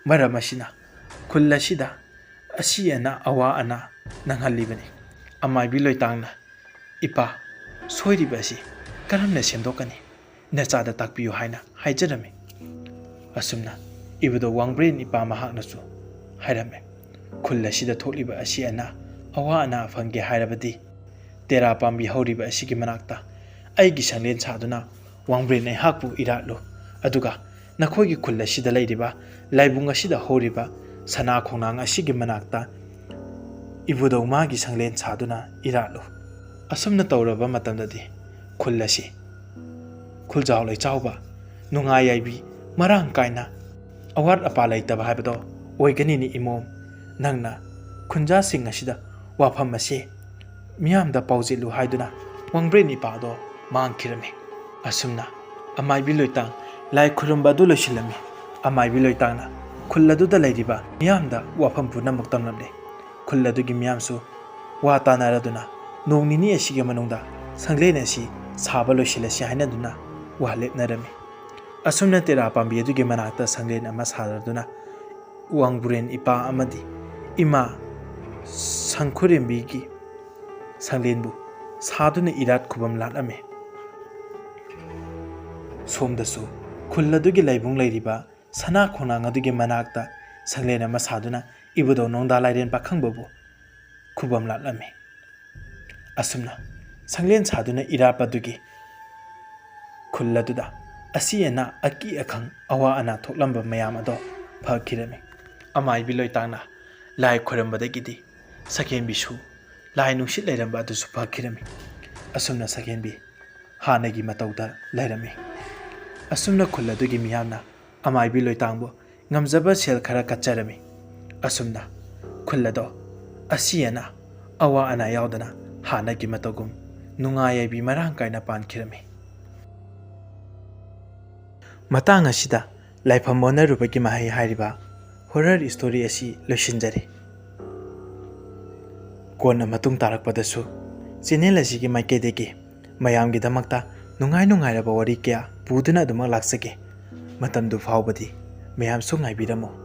ꯃꯔꯝ ꯑꯁꯤꯅ ꯈꯨꯜ ꯑꯁꯤꯗ ꯑꯁꯤ ꯑꯅꯥ ꯑꯋꯥ ꯑꯅꯥ ꯅꯪꯍꯜꯂꯤꯕꯅꯤ꯫ ꯑꯃꯥꯏꯕꯤ ꯂꯣꯏꯇꯥꯡꯅ, "ꯏꯄꯥ, ꯁꯣꯏꯔꯤꯕ ꯑꯁꯤ ꯀꯔꯝꯅ ꯁꯦꯝꯗꯣꯛꯀꯅꯤ? ꯅꯆꯥꯗ ꯇꯥꯛꯄꯤꯌꯨ" ꯍꯥꯏꯅ ꯍꯥꯏꯖꯔꯝꯃꯤ꯫ ꯑꯁꯨꯝꯅ ꯏꯕꯨꯙꯧ ꯋꯥꯡꯕ꯭ꯔꯦꯟ ꯏꯄꯥ ꯃꯍꯥꯛꯅꯁꯨ ꯍꯥꯏꯔꯝꯃꯤ, "ꯈꯨꯜ ꯑꯁꯤꯗ ꯊꯣꯛꯂꯤꯕ ꯑꯁꯤ ꯑꯅꯥ ꯑꯋꯥ ꯑꯅꯥ ꯐꯪꯒꯦ ꯍꯥꯏꯔꯕꯗꯤ ꯇꯦꯔꯥ ꯄꯥꯝꯕꯤ ꯍꯧꯔꯤꯕ ꯑꯁꯤꯒꯤ ꯃꯅꯥꯛꯇ ꯑꯩꯒꯤ ꯁꯪꯂꯦꯟ ꯁꯥꯗꯨꯅ ꯋꯥꯡꯕ꯭ꯔꯦꯟ ꯑꯩꯍꯥꯛꯄꯨ ꯏꯔꯥꯠꯂꯨ꯫ ꯑꯗꯨꯒ ꯅꯈꯣꯏꯒꯤ ꯈꯨꯜ ꯑꯁꯤꯗ ꯂꯩꯔꯤꯕ ꯂꯥꯏꯕꯨꯡ ꯑꯁꯤꯗ ꯍꯧꯔꯤꯕ ꯁꯅꯥ ꯈꯣꯡꯅꯥꯡ ꯑꯁꯤꯒꯤ ꯃꯅꯥꯛꯇ ꯏꯕꯨꯙꯧ ꯃꯥꯒꯤ ꯁꯪꯂꯦꯟ ꯁꯥꯗꯨꯅ ꯏꯔꯥꯠꯂꯨ꯫ ꯑꯁꯨꯝꯅ ꯇꯧꯔꯕ ꯃꯇꯝꯗꯗꯤ ꯈꯨꯜ ꯑꯁꯤ ꯈꯨꯜꯖꯥꯎ ꯂꯩꯆꯥꯎꯕ, ꯅꯨꯡꯉꯥꯏ ꯌꯥꯏꯕꯤ ꯃꯔꯥꯡ ꯀꯥꯏꯅ, ꯑꯋꯥꯠ ꯑꯄꯥ ꯂꯩꯇꯕ ꯍꯥꯏꯕꯗꯣ ꯑꯣꯏꯒꯅꯤꯅꯤ ꯏꯃꯣꯝ꯫ ꯅꯪꯅ ꯈꯨꯟꯖꯥꯁꯤꯡ ꯑꯁꯤꯗ ꯋꯥꯐꯝ ꯑꯁꯤ ꯃꯤꯌꯥꯝꯗ ꯄꯥꯎꯖꯦꯜꯂꯨ" ꯍꯥꯏꯗꯨꯅ ꯋꯥꯡꯕ꯭ꯔꯦꯟ ꯏꯄꯥꯗꯣ ꯃꯥꯡꯈꯤꯔꯝꯃꯤ꯫ ꯑꯁꯨꯝꯅ ꯑꯃꯥꯏꯕꯤ ꯂꯣꯏꯇꯥꯡ ꯂꯥꯏ ꯈꯨꯔꯨꯝꯕ ꯑꯗꯨ ꯂꯣꯏꯁꯤꯜꯂꯝꯃꯤ꯫ ꯑꯃꯥꯏꯕꯤ ꯂꯣꯏꯇꯥꯡꯅ ꯈꯨꯜ ꯑꯗꯨꯗ ꯂꯩꯔꯤꯕ ꯃꯤꯌꯥꯝꯗ ꯋꯥꯐꯝ ꯄꯨꯝꯅꯃꯛ ꯇꯝꯂꯝꯂꯦ꯫ ꯈꯨꯜ ꯑꯗꯨꯒꯤ ꯃꯤꯌꯥꯝꯁꯨ ꯋꯥ ꯇꯥꯅꯔꯗꯨꯅ ꯅꯣꯡ ꯅꯤꯅꯤ ꯑꯁꯤꯒꯤ ꯃꯅꯨꯡꯗ ꯁꯪꯂꯦꯟ ꯑꯁꯤ ꯁꯥꯕ ꯂꯣꯏꯁꯤꯜꯂꯁꯤ ꯍꯥꯏꯅꯗꯨꯅ ꯋꯥ ꯂꯦꯞꯅꯔꯝꯃꯤ꯫ ꯑꯁꯨꯝꯅ ꯇꯦꯔꯥ ꯄꯥꯝꯕꯤ ꯑꯗꯨꯒꯤ ꯃꯅꯥꯛꯇ ꯁꯪꯂꯦꯟ ꯑꯃ ꯁꯥꯔꯗꯨꯅ ꯋꯥꯡꯕ꯭ꯔꯦꯟ ꯏꯄꯥ ꯑꯃꯗꯤ ꯏꯃꯥ ꯁꯪꯈꯨꯔꯦꯝꯕꯤꯒꯤ ꯁꯪꯂꯦꯟꯕꯨ ꯁꯥꯗꯨꯅ ꯏꯔꯥꯠ ꯈꯨꯕꯝ ꯂꯥꯠꯂꯝꯃꯤ꯫ ꯁꯣꯝꯗꯁꯨ ꯈꯨꯜ ꯑꯗꯨꯒꯤ ꯂꯥꯏꯕꯨꯡ ꯂꯩꯔꯤꯕ ꯁꯅꯥ ꯈꯣꯡꯅꯥꯡ ꯑꯗꯨꯒꯤ ꯃꯅꯥꯛꯇ ꯁꯪꯂꯦꯟ ꯑꯃ ꯁꯥꯗꯨꯅ ꯏꯕꯨꯙꯧ ꯅꯣꯡꯗꯥ ꯂꯥꯏꯔꯦꯟ ꯄꯥꯈꯪꯕꯕꯨ ꯈꯨꯕꯝ ꯂꯥꯠꯂꯝꯃꯤ꯫ ꯑꯁꯨꯝꯅ ꯁꯪꯂꯦꯟ ꯁꯥꯗꯨꯅ ꯏꯔꯥꯠꯄꯗꯨꯒꯤ ꯈꯨꯜ ꯑꯗꯨꯗ ꯑꯁꯤ ꯑꯅꯥ, ꯑꯀꯤ ꯑꯈꯪ, ꯑꯋꯥ ꯑꯅꯥ ꯊꯣꯛꯂꯝꯕ ꯃꯌꯥꯝ ꯑꯗꯣ ꯐꯈꯤꯔꯝꯃꯤ꯫ ꯑꯃꯥꯏꯕꯤ ꯂꯣꯏꯇꯥꯡꯅ ꯂꯥꯏ ꯈꯣꯏꯔꯝꯕꯗꯒꯤꯗꯤ ꯁꯛꯍꯦꯟꯕꯤꯁꯨ ꯂꯥꯏ ꯅꯨꯡꯁꯤꯠ ꯂꯩꯔꯝꯕ ꯑꯗꯨꯁꯨ ꯐꯈꯤꯔꯝꯃꯤ꯫ ꯑꯁꯨꯝꯅ ꯁꯛꯍꯦꯟꯕꯤ ꯍꯥꯟꯅꯒꯤ ꯃꯇꯧꯗ ꯂꯩꯔꯝꯃꯤ꯫ ꯑꯁꯨꯝꯅ ꯈꯨꯜ ꯑꯗꯨꯒꯤ ꯃꯤꯌꯥꯝꯅ ꯑꯃꯥꯏꯕꯤ ꯂꯣꯏꯇꯥꯡꯕꯨ ꯉꯝꯖꯕ ꯁꯦꯜ ꯈꯔ ꯀꯠꯆꯔꯝꯃꯤ꯫ ꯑꯁꯨꯝꯅ ꯈꯨꯜ ꯑꯗꯣ ꯑꯁꯤ ꯑꯅꯥ, ꯑꯋꯥ ꯑꯅꯥ ꯌꯥꯎꯗꯅ ꯍꯥꯟꯅꯒꯤ ꯃꯇꯧꯒꯨꯝ ꯅꯨꯡꯉꯥꯏ ꯌꯥꯏꯕꯤ ꯃꯔꯥꯡ ꯀꯥꯏꯅ ꯄꯥꯟꯈꯤꯔꯝꯃꯤ꯫ ꯃꯇꯥꯡ ꯑꯁꯤꯗ ꯂꯥꯏꯐꯝ ꯑꯣꯟꯅꯔꯨꯕꯒꯤ ꯃꯍꯩ ꯍꯥꯏꯔꯤꯕ horror story ꯑꯁꯤ ꯂꯣꯏꯁꯤꯟꯖꯔꯦ꯫ ꯀꯣꯟꯅ ꯃꯇꯨꯡ ꯇꯥꯔꯛꯄꯗꯁꯨ channel ꯑꯁꯤꯒꯤ ꯃꯥꯏꯀꯩꯗꯒꯤ ꯃꯌꯥꯝꯒꯤꯗꯃꯛꯇ ꯅꯨꯡꯉꯥꯏ ꯅꯨꯡꯉꯥꯏꯔꯕ ꯋꯥꯔꯤ ꯀꯌꯥ ꯄꯨꯗꯨꯅ ꯑꯗꯨꯃꯛ ꯂꯥꯛꯆꯒꯦ꯫ ꯃꯇꯝꯗꯨ ꯐꯥꯎꯕꯗꯤ ꯃꯌꯥꯝꯁꯨ ꯉꯥꯏꯕꯤꯔꯝꯃꯨ꯫